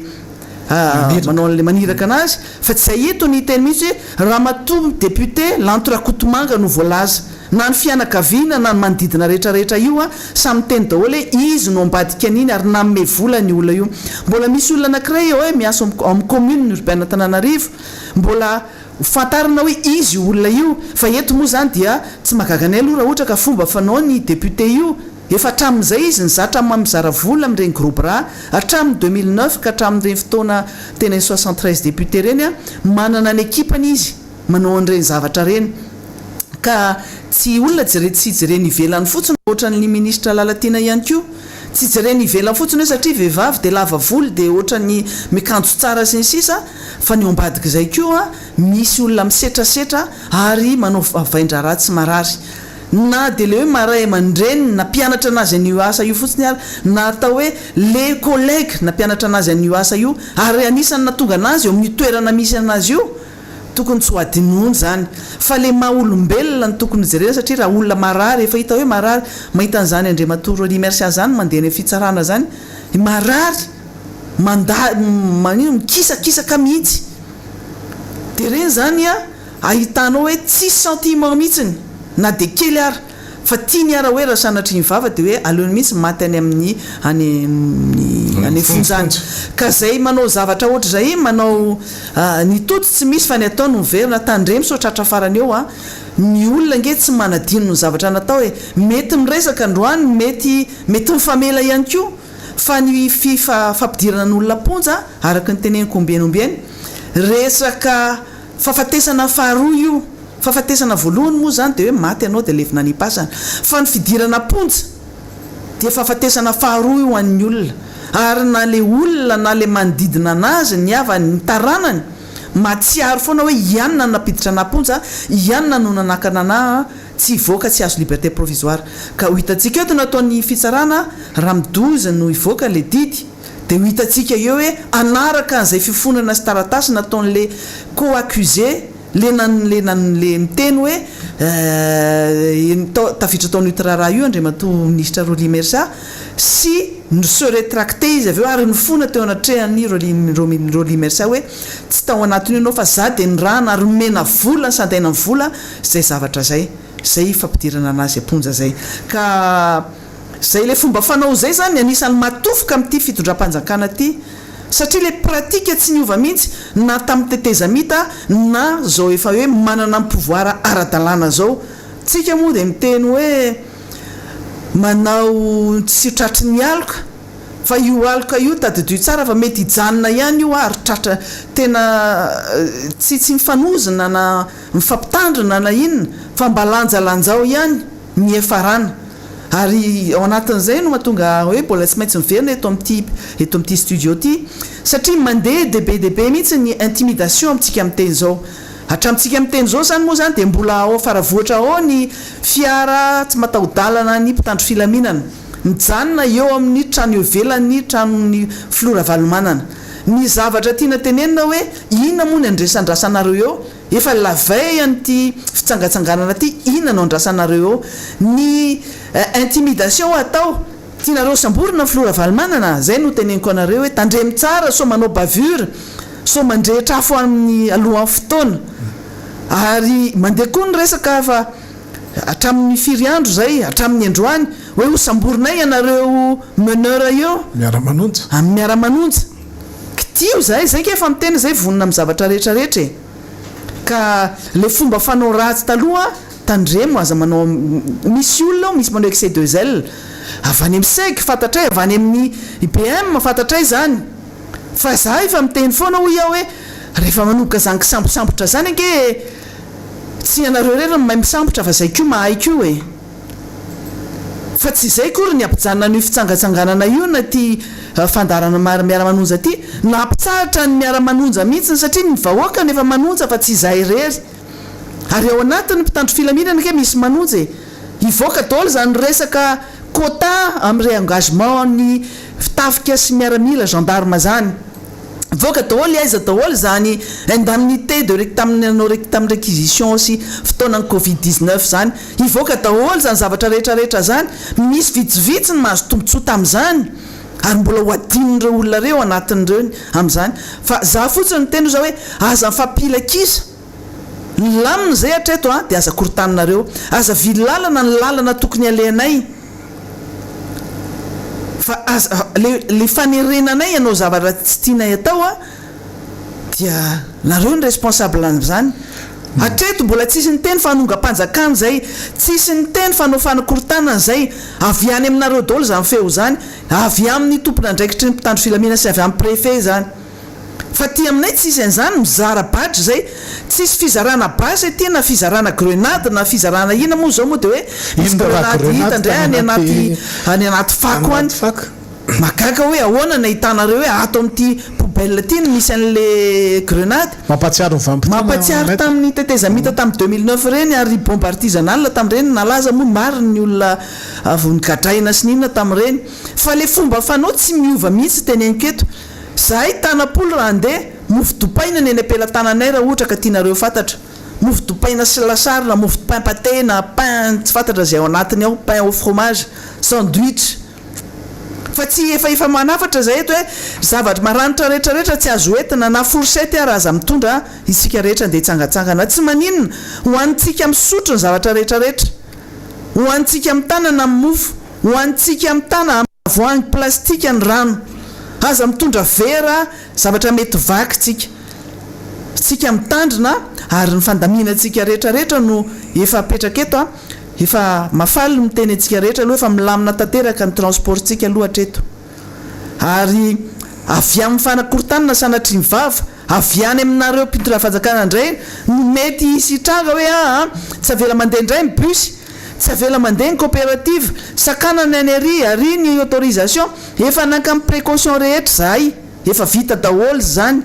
manao an'ilay maniraka anazy fa tsy izay eto ny hiteny mihitsy hoe ramatoa député Lanto Rakotomanga no voalaza na ny fianakaviana na ny manodidina rehetra rehetra io a samy miteny daholo hoe izy no ambadika an'iny ary nanome vola ny olona io mbola misy olona anakiray eo hoe miasa ao amin'ny commune urbaine Antananarivo mbola fantarina hoe izy io olona io fa eto moa izany dia tsy mahagaga anay aloha raha ohatra ka fomba fanao ny député io Efa hatramin'izay izy nizatra mizara vola amin'ireny gros bras, hatramin'ny 2009 ka hatramin'ireny fotoana tena iny 73 députés ireny an, manana ny ekipany izy manao an'ireny zavatra ireny. Ka tsy olona jere tsy jerena ivelany fotsiny ohatran'ny ministra Lalatiana ihany koa. Tsy jerena ivelany fotsiny hoe satria vehivavy dia lava volo dia ohatran'ny mikanjo tsara sy ny sisa fa ny ao ambadik'izay koa misy olona misetrasetra ary manao vain-draharaha tsy marary. Na dia le hoe maha ray aman-dreniny nampianatra anazy an'io asa io fotsiny ary, na atao hoe le collègue nampianatra anazy an'io asa io, ary anisan'ny nahatonga anazy eo amin'io toerana misy anazy io, tokony tsy ho adinoina izany. Fa le maha olombelona no tokony hojerena satria raha olona marary, efa hita hoe marary, mahita an'izany Andriamatoa Rolly Mercia izany mandeha any amin'ny fitsarana izany, marary, manda, maninona, mikisakisaka mihitsy. Dia ireny izany an. Ahitanao hoe tsisy sentiment mihitsiny na dia kely ara fa tiany ara hoe raha sanatria ny vava dia hoe aleony mihitsy maty any amin'ny any amin'ny any fonja any. Ka zay manao zavatra ohatr'izay manao ny tody tsy misy fa ny atao no miverina, tandremo sao tratra farany eo a! Ny olona ange tsy manadino ny zavatra natao e! Mety miresaka androany mety mety mifamela ihany koa fa ny fifa fampidirana ny olona am-ponja araka ny teneniko ombieny ombieny resaka Fahafatesana faharoa io. Fahafatesana voalohany moa izany dia hoe maty ianao dia levona any am-pasana. Fa ny fidirana am-ponja dia fahafatesana faharoa io ho an'ny olona. Ary na ilay olona na ilay manodidina anazy, ny havany, ny taranany, mahatsiaro foana hoe i anona no nampiditra anah am-ponja, i anona no nanakana anah tsy hivoaka, tsy hahazo liberté provisoire. Ka ho hitantsika eto ny ataon'ny fitsarana raha midoza no hivoaka ilay didy. Dia ho hitantsika eo hoe hanaraka an'izay fifonana sy taratasy nataon'le co-accusé le nan le nan le miteny hoe tao tafiditra tao an'io raharaha io Andriamatoa Minisitra Rolly Mercia sy ni se retracter izy avy eo ary nifona teo anatrehan'i Rolly Rolly Mercia hoe tsy tao anatin'io ianao fa za dia nirahana ary nomena vola nisandaina ny vola izay zavatra izay izay fampidirana anazy am-ponja izay ka Zay ilay fomba fanao izay zany anisan'ny matofoka amin'ity fitondram-panjakana ity satria ilay pratique tsy niova mihitsy na tamin'ny tetezamita na zao efa hoe manana ny pouvoir ara-dalàna zao. Tsika moa dia miteny hoe manao tsy ho tratry ny aloka fa io aloka io tadidio tsara fa mety hijanona ihany io ary tratra tena tsy tsy mifanozona na mifampitandrina na inona fa mba lanjalanjao ihany ny hiafarana. Ary ao anatin'izay no mahatonga hoe mbola tsy maintsy miverina eto amin'ity eto amin'ity studio ity satria mandeha dia be dia be mihitsy ny intimidation amintsika miteny izao. Hatramintsika miteny izao izany moa izany dia mbola ao Faravohitra ao ny fiara tsy mataho-dalana ny mpitandro filaminana mijanona eo amin'ny trano eo ivelan'ny tranon'ny filoha Ravalomanana. Ny zavatra tiana tenenina hoe inona moa ny andresandrasanareo eo? Efa la veille an'ity fitsangatsanganana ity inona no andrasanareo eo? Ny intimidation atao. Tianareo samborina ny filoha Ravalomanana? Zay no teneniko anareo hoe tandremo tsara sao manao bavure, sao mandrehitra afo amin'ny alohan'ny fotoana. Ary mandeha koa ny resaka fa hatramin'ny firy andro izay, hatramin'ny androany, hoe ho samborinay ianareo meneur eo. Miara-manonja. Amin'ny miara-manonja. Kitiho izahay, izay nge efa miteny izay vonona amin'ny zavatra rehetra rehetra e. Ka le fomba fanao ratsy taloha tandremo aza manao misy olona ao misy manao excès de zèle avy any amin'ny seg fantatray avy any amin'ny IBM fantatray izany fa za efa miteny foana hoy aho hoe rehefa manomboka zany kisambosambotra zany ange tsy ianareo irery no mahay misambotra fa zay koa mahay koa e. Fa tsy izay akory ny hampijanona an'io fitsangatsanganana io na ity fandaharana miara-manonja ity, na hampitsahatra ny miara-manonja mihitsy satria ny vahoaka no efa manonja fa tsy izahay irery. Ary ao anatin'ny mpitandro filaminana ange misy manonja e! Hivoaka daholo izany resaka quota amin'ny réengagement ny tafika sy miaramila, gendarme izany. Mivoaka daholo aiza daholo izany indemnité de tamin'ny nanao tamin'ny réquisition sy fotoanan'ny covid 19 izany. Hivoaka daholo izany zavatra rehetra rehetra izany. Misy vitsivitsy ny mahazo tombotsoa tamin'izany ary mbola ho adinon'ireo olona ireo anatin'ireo amin'izany. Fa za fotsiny miteny hoy za hoe aza mifampila kisa. Ny lamina izay hatreto a dia aza korontaninareo. Aza vily lalana ny lalana tokony alehanay. Fa aza le le fanerena anay hanao zavatra tsy tianay atao a dia nareo ny responsable an'izany. Hatreto mbola tsisy niteny fa hanongam-panjakana izay, tsisy niteny fa hanao fanakorontanana izay, avy any aminareo daholo izany feo izany, avy amin'ny tompon'andraikitry ny mpitandro filaminana sy avy amin'ny préfet izany. Fa aty aminay tsisy an'izany mizara badge zay, tsisy fizarana basy aty na fizarana grenade na fizarana ina moa zao moa de hoe misy grenade hita ndray any anaty any anaty fako any, mahagaga hoe ahoana no ahitanareo hoe ato amin'ity poubelle ity no misy an'le grenade. Mampahatsiaro ny vanim-potoana Mampahatsiaro maître. tamin'ny tetezamita tamin'ny 2009 ireny ary bombe artisanale tamin'ireny nalaza moa maro ny olona avy nogadraina sy ny inona tamin'ireny fa le fomba fanao tsy miova mihitsy teneniko eto. Zahay tanapolo raha andeha, mofo dipaina ny eny am-pelatananay raha ohatra ka tianareo fantatra. Mofo dipaina sy lasary na mofo pain pâté na pain tsy fantatra izay ao anatiny ao, pain au fromage, sandwich. Fa tsy efa efa manafatra zahay eto hoe zavatra maranitra rehetra rehetra tsy azo entina na fourchette ara aza mitondra isika rehetra andeha hitsangatsangana. Tsy maninona, hohanintsika misotro ny zavatra rehetra rehetra. Hohanintsika amin'ny tanana ny mofo, hohanintsika amin'ny tana. Tavoahangy plastika ny rano. Aza mitondra vera zavatra mety vaky tsika. Tsika mitandrina ary ny fandaminantsika rehetra rehetra no efa apetraka eto a. Efa mafaly ny miteny antsika rehetra aloha efa milamina tanteraka ny transport tsika aloha hatreto. Ary avy amin'ny fanakorontanana sanatria ny vava, avy any aminareo mpitondra fanjakana indray no mety hisy hitranga hoe aa tsy avela mandeha indray ny bus. Tsy avela mandeha ny coopérative, sakanana ny any ary, ary ny autorisation, efa naka ny précaution rehetra izahay, efa vita daholo izany,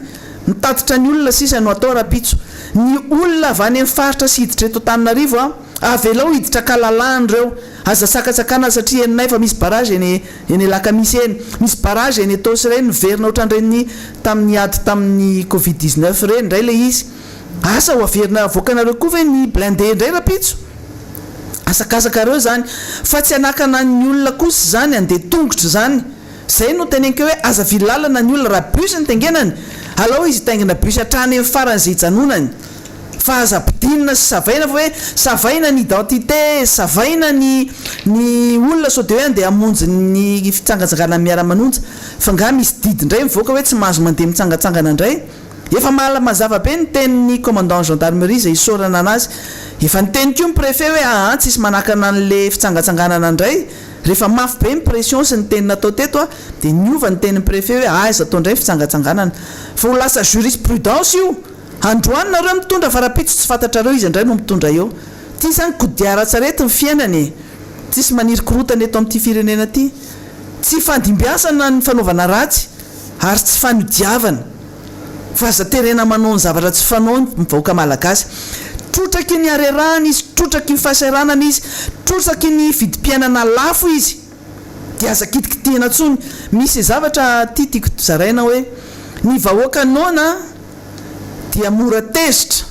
mitatitra ny olona sisa no atao rahampitso. Ny olona avy any amin'ny faritra sy hiditra eto Antananarivo an, avelao hiditra ankalalahana ireo, aza sakatsakana satria henonay fa misy barrage eny eny Alakamisy eny, misy barrage eny Etaosy ireny, miverina ohatran'ireny tamin'ny ady tamin'ny covid 19 ireny indray ilay izy. Asa ho averina avoakanareo koa ve ny blindé indray rapitso? Asakasakareo izany fa tsy hanakana ny olona kosa izany handeha tongotra izany. Izay no teneniko hoe aza vily lalana ny olona raha bus no taingenany, alao izy hitaingina bus hatrany amin'ny farany izay hijanonany. Fa aza ampidinina sy savaina fa hoe savaina ny identité, savaina ny ny olona sao dia hoe handeha hamonjy ny fitsangatsanganana miara-manonja. Fa nga misy didy indray mivoaka hoe tsy mahazo mandeha mitsangatsangana indray? Efa mahala mazava be ny tenin'ny commandant gendarmerie izay isaorana anazy. Efa niteny koa ny préfet hoe aa tsisy manakana an'le fitsangatsanganana indray. Rehefa mafy be ny pression sy ny teny natao teto a dia niova ny tenin'ny préfet hoe aiza atao indray ny fitsangatsanganana. Fa ho lasa jurisprudence io. Androany nareo mitondra fa rahampitso tsy fantatrareo iza indray no mitondra eo. Ty zany kodiaran-tsarety ny fiainana e. Tsisy maniry korotana eto amin'ity firenena ty. Tsy ifandimbiasana ny fanaovana ratsy ary tsy fanodiavana. Fa aza terena manao ny zavatra tsy fanao ny vahoaka malagasy. Trotraky ny harerahana izy, trotraky ny fahasahiranana izy, trotraky ny vidim-piainana lafo izy. Dia aza kitikitihina intsony. Misy zavatra aty tiako zaraina hoe, ny vahoaka noana dia mora tezitra.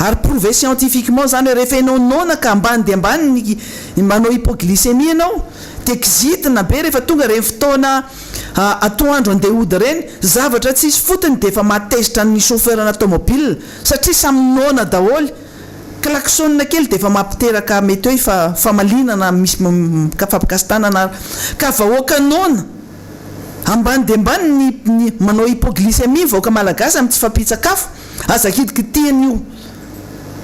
Ary prouvé scientifiquement izany hoe rehefa ianao noana ka ambany dia ambany ny manao hypoglycémie ianao. Dia kizitina be rehefa tonga ireny fotoana atoandro andeha hody ireny, zavatra tsisy fotony dia efa mahatezitra ny chauffeur-na tomobile satria samy noana daholo, klaxon kely dia efa mampiteraka mety hoe fa famaliana na misy fampikasi-tanana ary ka vahoaka noana, ambany dia ambany ny ny manao hypoglycémie ny vahoaka malagasy amin'ny tsy fahampian-tsakafo, aza kitikitihina io.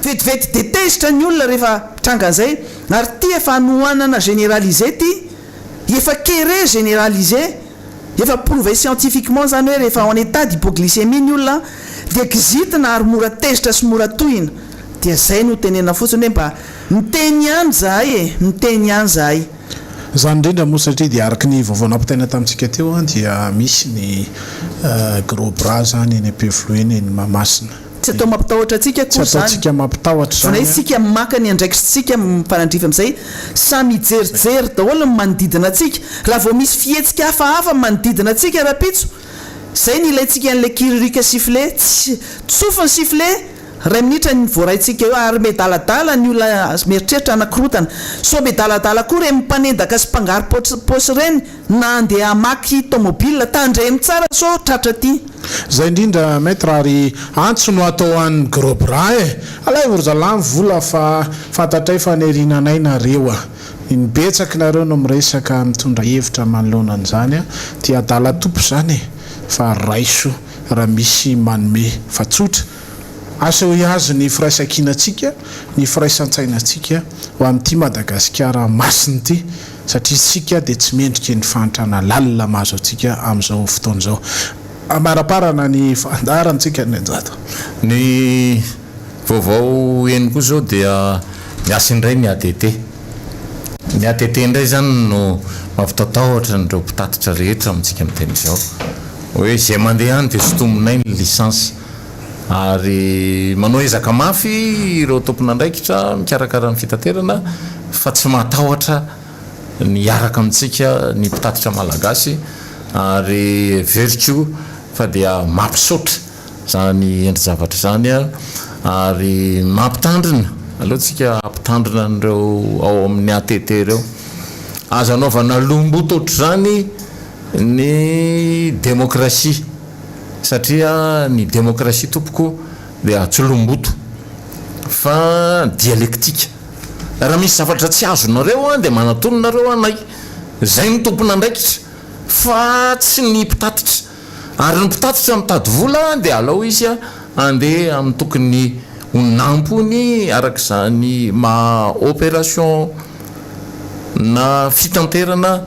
Vetivety dia tezitra ny olona rehefa trangan'izay ary ity efa hanoanana généralisé ity, efa kere généralisé, efa prouvé scientifiquement izany hoe rehefa en état d'hypoglycémie ny olona dia kizitina ary mora tezitra sy mora tohina. Dia izay no tenenina fotsiny hoe mba miteny ihany izahay e, miteny ihany izahay. Izany indrindra moa satria dia araka ny vaovao nampitaina tamintsika teo dia misy ny gros bras izany eny Ampefiloha eny, eny Mahamasina. Tsy atao mampitahotra antsika Tsy akory izany. ataontsika mampitahotra Vao izany. isika maka ny andraikitsika mifanandrify amin'izay, samy hijerijery daholo ny manodidina antsika. Raha vao misy fihetsika hafahafa manodidina antsika rahampitso, izay no ilaintsika an'ilay kiririoka sifflet. Tsy, tsofy ny sifflet, iray minitra ny voaraintsika eo ary miadaladala ny olona mieritreritra hanakorotana. Sao miadaladala koa ireny mpanendaka sy mpangaro-paosy ireny. Na handeha hamaky tomobile, tandremo tsara sao tratra aty. Zay indrindra Maître ary antso no atao an'ny gros bras e! Alaivo ry zalahy ny vola fa fantatray fa neriana anay nareo a! Ny betsaky nareo no miresaka mitondra hevitra manoloana an'izany a! Ty adala tompo zany e! Fa raiso raha misy manome fa tsotra! Asehoy azy ny firaisankinantsika, ny firaisan-tsainantsika ho amin'ity Madagasikara masina ity satria isika dia tsy mendrika ny fahantrana lalina mahazo antsika amin'izao fotoana izao. Amaraparana ny fandaharantsika ny Anjata. Ny vaovao heno koa izao dia miasa indray ny ATT. Ny ATT indray izany no mampitatahotra an'ireo mpitatitra rehetra amintsika miteny izao. Hoe izay mandeha any dia sintominay ny licence. Ary manao ezaka mafy ireo tompon'andraikitra mikarakara ny fitaterana fa tsy matahotra ny hiaraka amintsika ny mpitatitra malagasy ary heveriko fa dia mampisaotra izany endri-javatra izany ary mampitandrina, aleo tsika hampitandrina an'ireo ao amin'ny ATT ireo, aza anaovana lomboto ohatr'izany ny demokrasia. Satria ny demokrasia tompoko dia tsy lomboto fa dialectique. Raha misy zavatra tsy azonareo dia manatona nareo anay. Izay no tompon'andraikitra fa tsy ny mpitatitra. Ary ny mpitatitra mitady vola dia alao izy handeha amin'ny tokony ho nampony araka izany maha opération na fitanterana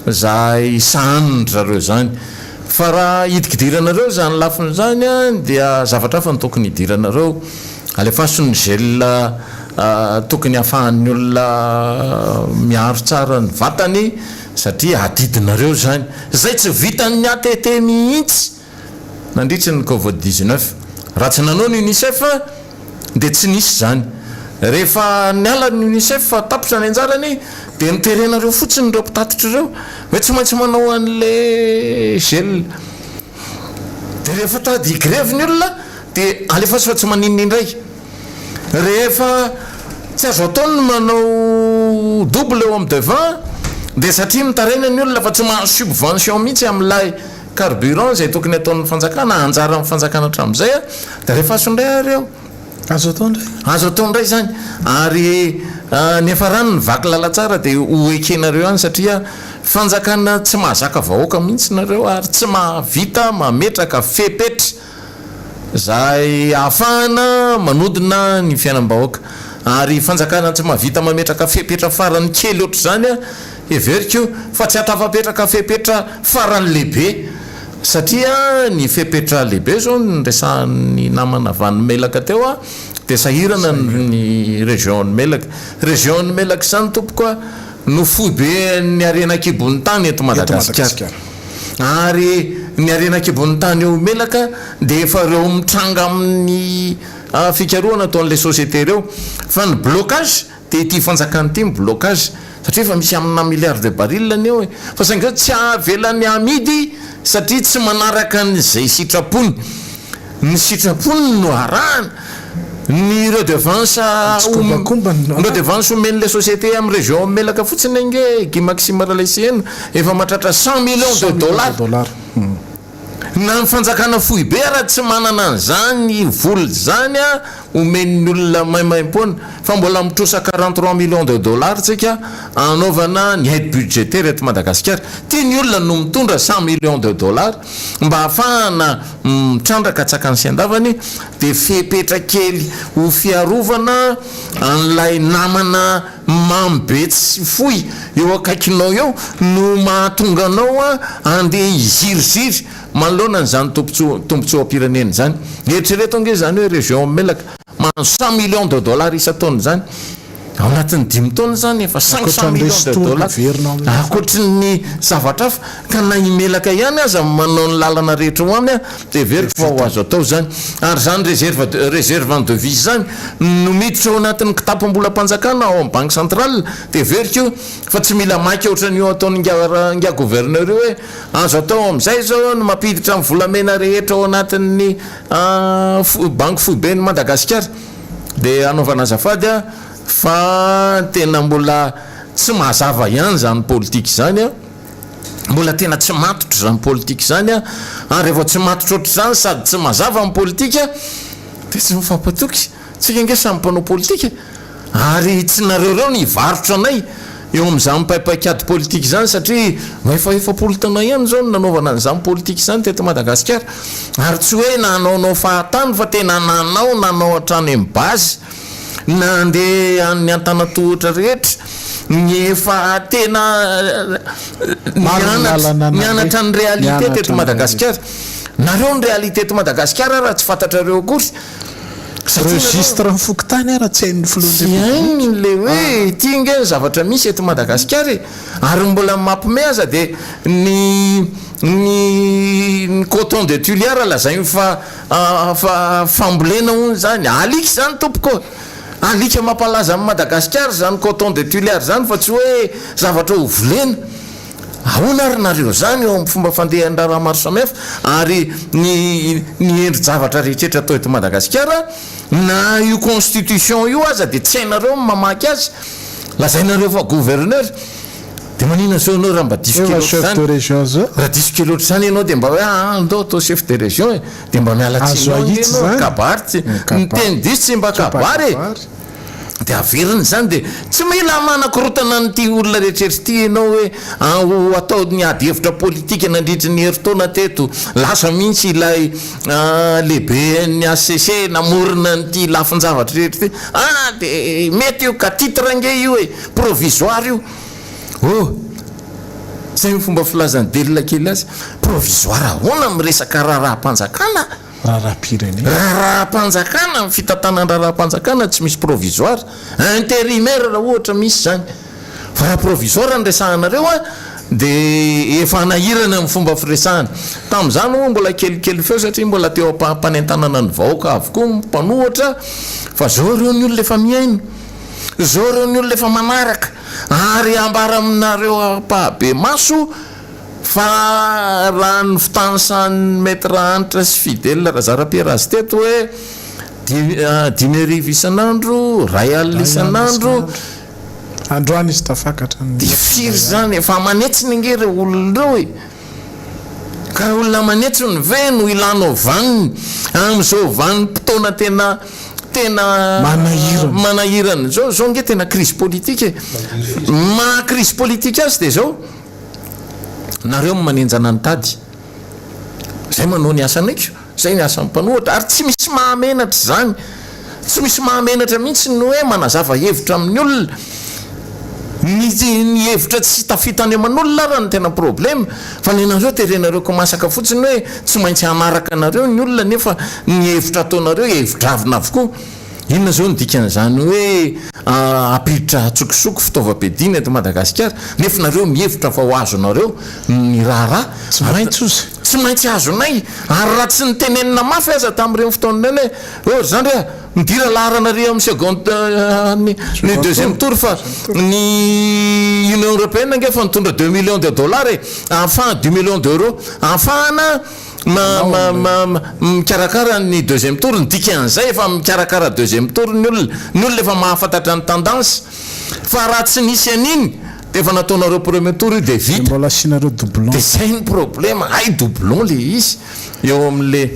Zahay sahanin-dry zareo izany. Fa raha hidikidiranareo izany lafiny izany dia zavatra hafa no tokony hidiranareo. Alefaso ny gel tokony hahafahan'ny olona miaro tsara ny vatany satria adidinareo izany. Izay tsy vitan'ny ATT mihitsy. nandritry ny Covid 19. Raha tsy nanao ny Unicef dia tsy nisy izany. Rehefa niala ny Unicef tapitra ny anjarany dia noterenareo fotsiny ireo mpitatitra ireo hoe tsy maintsy manao an'ilay gel. Dia rehefa tady higrevy ny olona dia alefaso fa tsy maninona indray. Rehefa tsy azo atao ny manao double eo amin'ny devant dia satria mitaraina ny olona fa tsy mahazo subvention mihitsy amin'ilay carburant izay tokony ataon'ny fanjakana, anjaran'ny fanjakana hatramin'izay dia alefaso indray ary eo. Azo atao indray. Azo atao indray izany. Ary ny hafarany ny vaky lalantsara dia ho ekenareo ihany satria fanjakana tsy mahazaka vahoaka mihitsy nareo ary tsy mahavita mametraka fepetra izay ahafahana manodina ny fiainam-bahoaka. Ary fanjakana tsy mahavita mametraka fepetra farany kely ohatr'izany Heveriko fa tsy hatafapetraka fepetra farany lehibe satria ny fepetra lehibe izao noresahan'ny namana avy any Melaka teo dia sahirana ny région ny Melaka. Région ny Melaka izany tompoko a no foiben'ny harena an-kibon'ny tany eto Madagasikara. Ary ny harena an-kibon'ny tany eo Melaka dia efa ireo mitranga amin'ny fikarohana ataon'ilay société ireo. Fa ny blocage Dia ity fanjakana ity mi-blocage satria efa misy amina milliard de baril ny eo e! Fa saingy zao tsy avelany hamidy satria tsy manaraka an'izay sitrapony. Ny sitrapony no arahana. Ny redevance ny redevance omen'ilay société amin'ny région Melaka fotsiny ange Guy Maxime Ralaiseheno efa mahatratra 100 millions de dollars. Na ny fanjakana foibe ara tsy manana an'izany vola izany omen'ny olona maimaimpoana fa mbola mitrosa 43 millions de dollars tsika anaovana ny aide budgétaire eto Madagasikara. Ty ny olona no mitondra 100 millions de dollars mba hahafahana mitrandraka tsakany sy andavany dia fepetra kely ho fiarovana an'ilay namana mamy be tsy foy eo akaikinao eo no mahatonga anao handeha hiziriziry manoloana an'izany tombotsoam-pirenena izany. Eritrereto ange izany hoe région Melaka mahazo 100 millions de dollars isan-taona izany. Ao anatin'ny dimy taona izany efa 500 millions de dollars ankoatry ny zavatra hafa ka na i Melaka ihany aza manao ny lalana rehetra ho any dia heveriko fa ho azo atao izany. Ary izany réserve de réserve en devise izany no miditra ao anatin'ny kitapom-bolam-panjakana ao amin'ny banque centrale dia heveriko fa tsy mila maika ohatran'io ataon'ingahy ingahy gouverneur io hoe azo atao amin'izay izao ny mampiditra ny volamena rehetra ao anatin'ny banky foiben'i Madagasikara. Dia hanaovana azafady aho fa tena mbola tsy mazava ihany izany politika izany an, mbola tena tsy matotra izany politika izany an, ary rehefa tsy matotra ohatr'izany sady tsy mazava ny politika dia tsy mifampatoky, tsika ange samy mpanao politika e, ary tsy nareo ireo no hivarotra anay eo amin'izany paipaik'ady politika izany satria mba efa 40 taona ihany izao no nanaovana an'izany politika izany teto Madagasikara ary tsy hoe nanaonao fahatany fa tena nanao nanao hatrany amin'ny base nandeha any antanatohitra rehetra ny efa tena nianatra nianatra ny réalité teto Madagasikara nareo ny réalité eto Madagasikara raha tsy fantatrareo akory Registre ny fokontany ara tsy hain'ny filohan'ny Tsy hainy le hoe ity nge ny zavatra misy eto Madagasikara e! Ary ny mbola mampime aza dia ny ny ny coton de Tuléar lazainy fa fa fambolena hono izany. Alika izany tompoko ô! Alika mampalaza an'i Madagasikara izany coton de Tuléar izany fa tsy hoe zavatra ho volena. Ahoana ary nareo izany eo amin'ny fomba fandehan'ny raharaha maro samihafa ary ny ny endri-javatra rehetretra atao eto Madagasikara na io constitution io aza dia tsy hainareo ny mamaky azy, lazainareo fa gouverneur dia maninona zao ianao raha mba diso kely ohatr'izany, raha diso kely ohatr'izany ianao dia mba hoe aa ndao atao chef de région e, dia mba miala tsiny eo ange ianao, kabary tsy, ny teny diso tsy mba kabary e. Dia averina izany dia tsy mila manakorotana an'ity olona rehetrrehetra ity ianao hoe ho atao ny ady hevitra politika nandritry ny herintaona teto, lasa mihitsy ilay lehiben'ny HCC namorona an'ity lafin-javatra rehetra ity, ah dia mety io ka, titre ange io e, provisoire io. Oh! Izay ny fomba filazan'i Delina kely azy, provisoire ahoana miresaka raharaham-panjakana? Raharaham-pirenena. Raharaham-panjakana, ny fitantanan-draharaham-panjakana tsy misy provisoire, intérimaire raha ohatra misy izany. Fa raha provisoire no resahanareo an, dia efa hanahirana ny fomba firesahana. Tamin'izany moa mbola kelikely feo satria mbola teo am-panentanana ny vahoaka avokoa ny mpanohitra fa zao ireo ny olona efa mihaino, zao ireo ny olona efa manaraka ary ambara aminareo ampahabemaso Fa raha ny fitanisan'ny Maître Hanitra sy Fidèle Razarapiera azy teto hoe 5000 isan'andro, 1000 isan'andro. Androany izy tafakatra ny. Dia firy izany? Efa aman'hetsiny ange ireo olona ireo e! Ka raha olona aman'hetsiny ve no ilanao vaniny amin'izao vanim-potoana tena tena manahirana izao? Izao ange tena crise politique e! Maha crise politique azy dia izao. Nareo no manenjana ny tady. Zay manao ny asanay ko. Zay ny asan'ny mpanohatra. Ary tsy misy mahamenatra izany. Tsy misy mahamenatra mihitsy ny hoe manazava hevitra amin'ny olona. Ny ny hevitra tsy tafita any aman'olona ara no tena problema. Fa ny anareo terenareo ko masaka fotsiny hoe tsy maintsy hanaraka anareo ny olona nefa ny hevitra ataonareo hevi-dravina avokoa. Inona izao no dikan'izany hoe hampiditra antsokosoko fitaovam-piadiana eto Madagasikara nefa nareo mihevitra fa ho azonareo ny raharaha? Tsy maintsy ozy. Tsy maintsy azonay ary raha tsy nitenenina mafy aza tamin'ireny fotoana ireny hoe oh ry zandry a, midira laharana ary amin'ny seconde ny ny deuxième tour fa ny Union Européenne ange efa nitondra deux millions de dollars e, ahafahana deux millions d'euros ahafahana. Ma ma ma mikarakara ny deuxième tour, ny dikan'izay efa mikarakara deuxième tour ny olona, ny olona efa mahafantatra ny tendance, fa raha tsy nisy an'iny dia efa nataonareo premier tour io dia vita. Dia mbola asianareo doublon. Dia zay ny problema, hay doublon le izy eo amin'le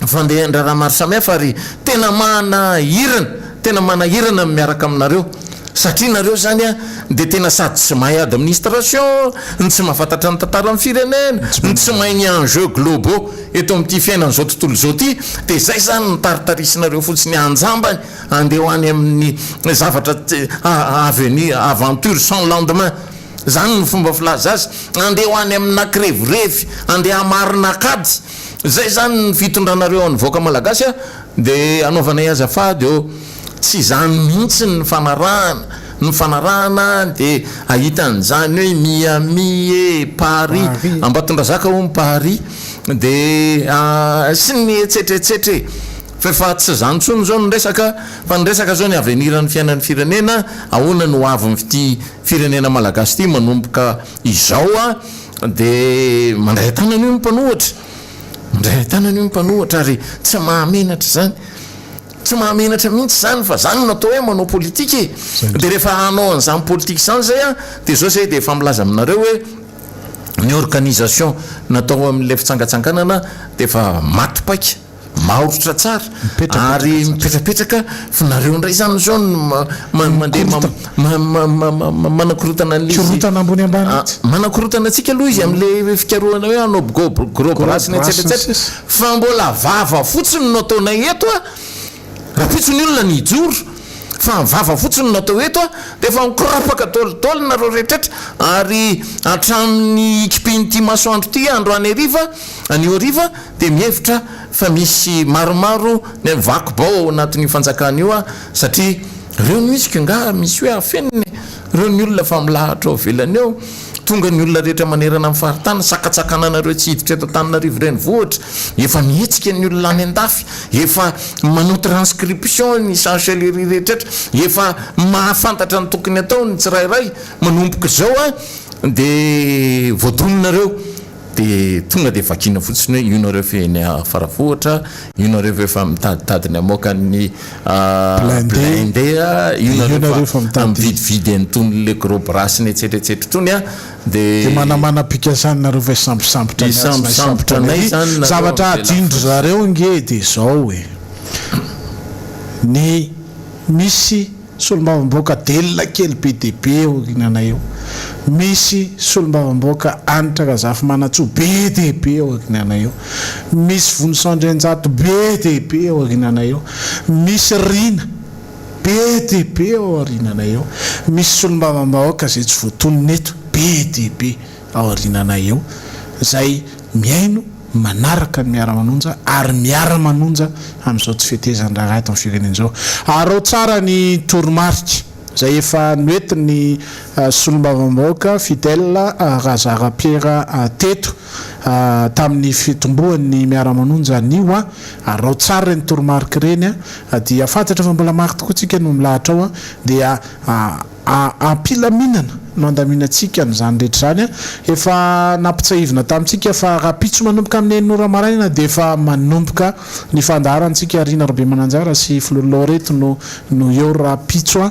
fandehan-draharaha maro samihafa ary tena manahirana, tena manahirana ny miaraka aminareo. Satria nareo zany a dia tena sady tsy mahay administration, no tsy mahafantatra ny tantaran'ny firenena, no tsy mahay ny enjeux globaux eto amin'ity fiainan'izao tontolo izao ity, dia zay zany no taritarisinareo fotsiny anjambany andeha ho any amin'ny zavatra avenir, aventure sans lendemain, zany no fomba filaza azy, andeha ho any amina kirevirevy, andeha hamarina kajy, zay zany ny fitondranareo an'ny vahoaka malagasy a, dia anaovanay azafady ô. Tsy izany mihitsy ny nifanarahana. Ny nifanarahana dia hahita an'izany hoe Miami e, Paris, Ambatondrazaka hono Paris, dia sy ny etsetra etsetra e. Fa efa tsy izany intsony izao ny resaka, fa ny resaka izao ny avenir-n'ny fiainan'ny firenena, ahoana ny ho avin'ity firenena malagasy ity manomboka izao dia mandray an-tanana io ny mpanohitra, mandray an-tanana io ny mpanohitra ary tsy mahamenatra izany. Tsy mahamenatra mihitsy izany fa izany no atao hoe manao politika e! Dia rehefa hanao an'izany politika izany izay an, dia izao izay dia efa milaza aminareo hoe ny organisation natao amin'ilay fitsangatsanganana dia efa maty paika, maoritra tsara ary mipetrapetraka fa nareo indray izany izao no mandeha manakorontana an'ilay izy. Korontana ambony ambany mihitsy. Manakorontana antsika aloha izy amin'ilay fikarohana hoe hanao gros bras sy ny etsetra etsetra. Fa mbola vava fotsiny no ataonay eto a! Rahampitso ny olona ny hijoro fa vava fotsiny no atao eto a! Dia efa mikorapaka daholo nareo rehetra ary hatramin'ny hikipian'ity masoandro ity androany hariva, anio hariva dia mihevitra fa misy maromaro ny vaky bao ao anatin'io fanjakana io a! Satria ireo no izy k'ngaha misy hoe afenina e! Ireo ny olona fa milahatra ao ivelany ao. Tonga ny olona rehetra manerana ny faritany, sakantsakana anareo tsy hiditra eto Antananarivo renivohitra, efa mihetsika ny olona any andafy, efa manao transcription ny chancellerie rehetrretra, efa mahafantatra ny tokony atao ny tsirairay, manomboka izao an dia voadononareo. Dia tonga dia vakiana fotsiny hoe io nareo efa eny Faravohitra, io nareo efa mitaditady ny hamoaka ny blindé, io nareo efa mividividy an'itony le gros bras sy ny etsetra etsetra itony an, dia. Dia manamanampikasana nareo fa hisambosambotra anay sy hisambosambotra anay izany nareo. Zavatra adin-dry zareo ange dia izao e, ny misy Solombavambahoaka Delina kely be dia be eo aoriananay eo. Misy solombavambahoaka Hanitra Razafimanantsoa be dia be eo aoriananay eo. Misy Vonison Andrianjato be dia be eo aoriananay eo. Misy Rina be dia be eo aoriananay eo. Misy solombavambahoaka izay tsy voatonona eto be dia be ao aoriananay eo izay mihaino manaraka ny miara-manonja ary miara-manonja amin'izao tsy fetezan-draharaha eto amin'ny firenena izao. Araho tsara ny toromarika izay efa noentin'ny solombavambahoaka Fidèle Razara Pierre teto tamin'ny fitomboan'ny miara-manonja anio. Araho tsara ireny toromarika ireny dia fantatra fa mbola maro tokoa tsika no milahatra ao dia Am-pilaminana no andaminantsika an'izany rehetra izany. Efa nampitsahivina tamintsika fa rahampitso manomboka amin'ny enina ora maraina dia efa manomboka ny fandaharantsika. Rina Rabemananjara sy Filoha Loreto no no eo rahampitso.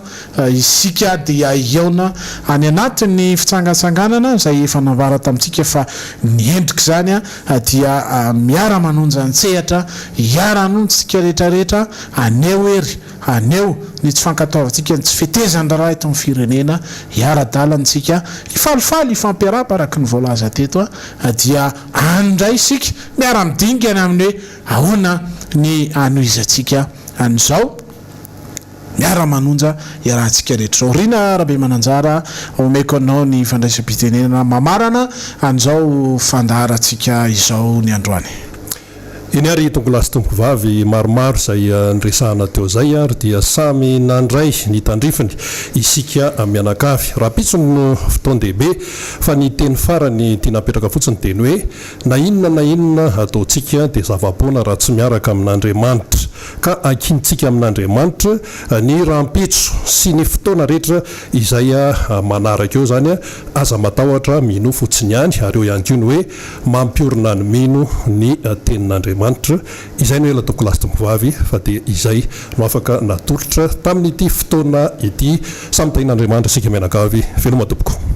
Isika dia hihaona any anatin'ny fitsangatsanganana izay efa nambara tamintsika fa ny endrik'izany dia miara-manonja an-tsehatra, hiara-hanonja isika rehetra rehetra, haneho hery. Haneho ny tsy fankatoavantsika ny tsy fetezan-draharaha eto amin'ny firenena, hiara-dalana isika, hifalifaly, hifampiarahaba araka ny voalaza teto dia any indray isika miara-midinika ny amin'ny hoe ahoana ny hanohizantsika an'izao miara-manonja iarahantsika rehetra izao. Rina Rabemananjara, omeko anao ny fandraisam-pitenenana mamarana an'izao fandaharantsika izao ny androany. Eny ary tompokolahy sy tompokovavy maromaro izay niresahana teo izay ary dia samy nandray ny tandrifiny isika mianakavy. Rahampitso no fotoan-dehibe fa ny teny farany tiana apetraka fotsiny dia ny hoe na inona na inona ataontsika dia zava-poana raha tsy miaraka amin'Andriamanitra. Ka ankinintsika amin'Andriamanitra ny rahampitso sy ny fotoana rehetra izay manaraka eo izany. Aza matahotra, minoa fotsiny ihany. Ary eo ihany koa ny hoe mampiorina ny mino ny tenin'Andriamanitra. Izay no ela tompokolahy sy tompokovavy fa dia izay no afaka natolotra tamin'ity fotoana ity. Samy tahin'Andriamanitra isika mianakavy. Veloma tompoko.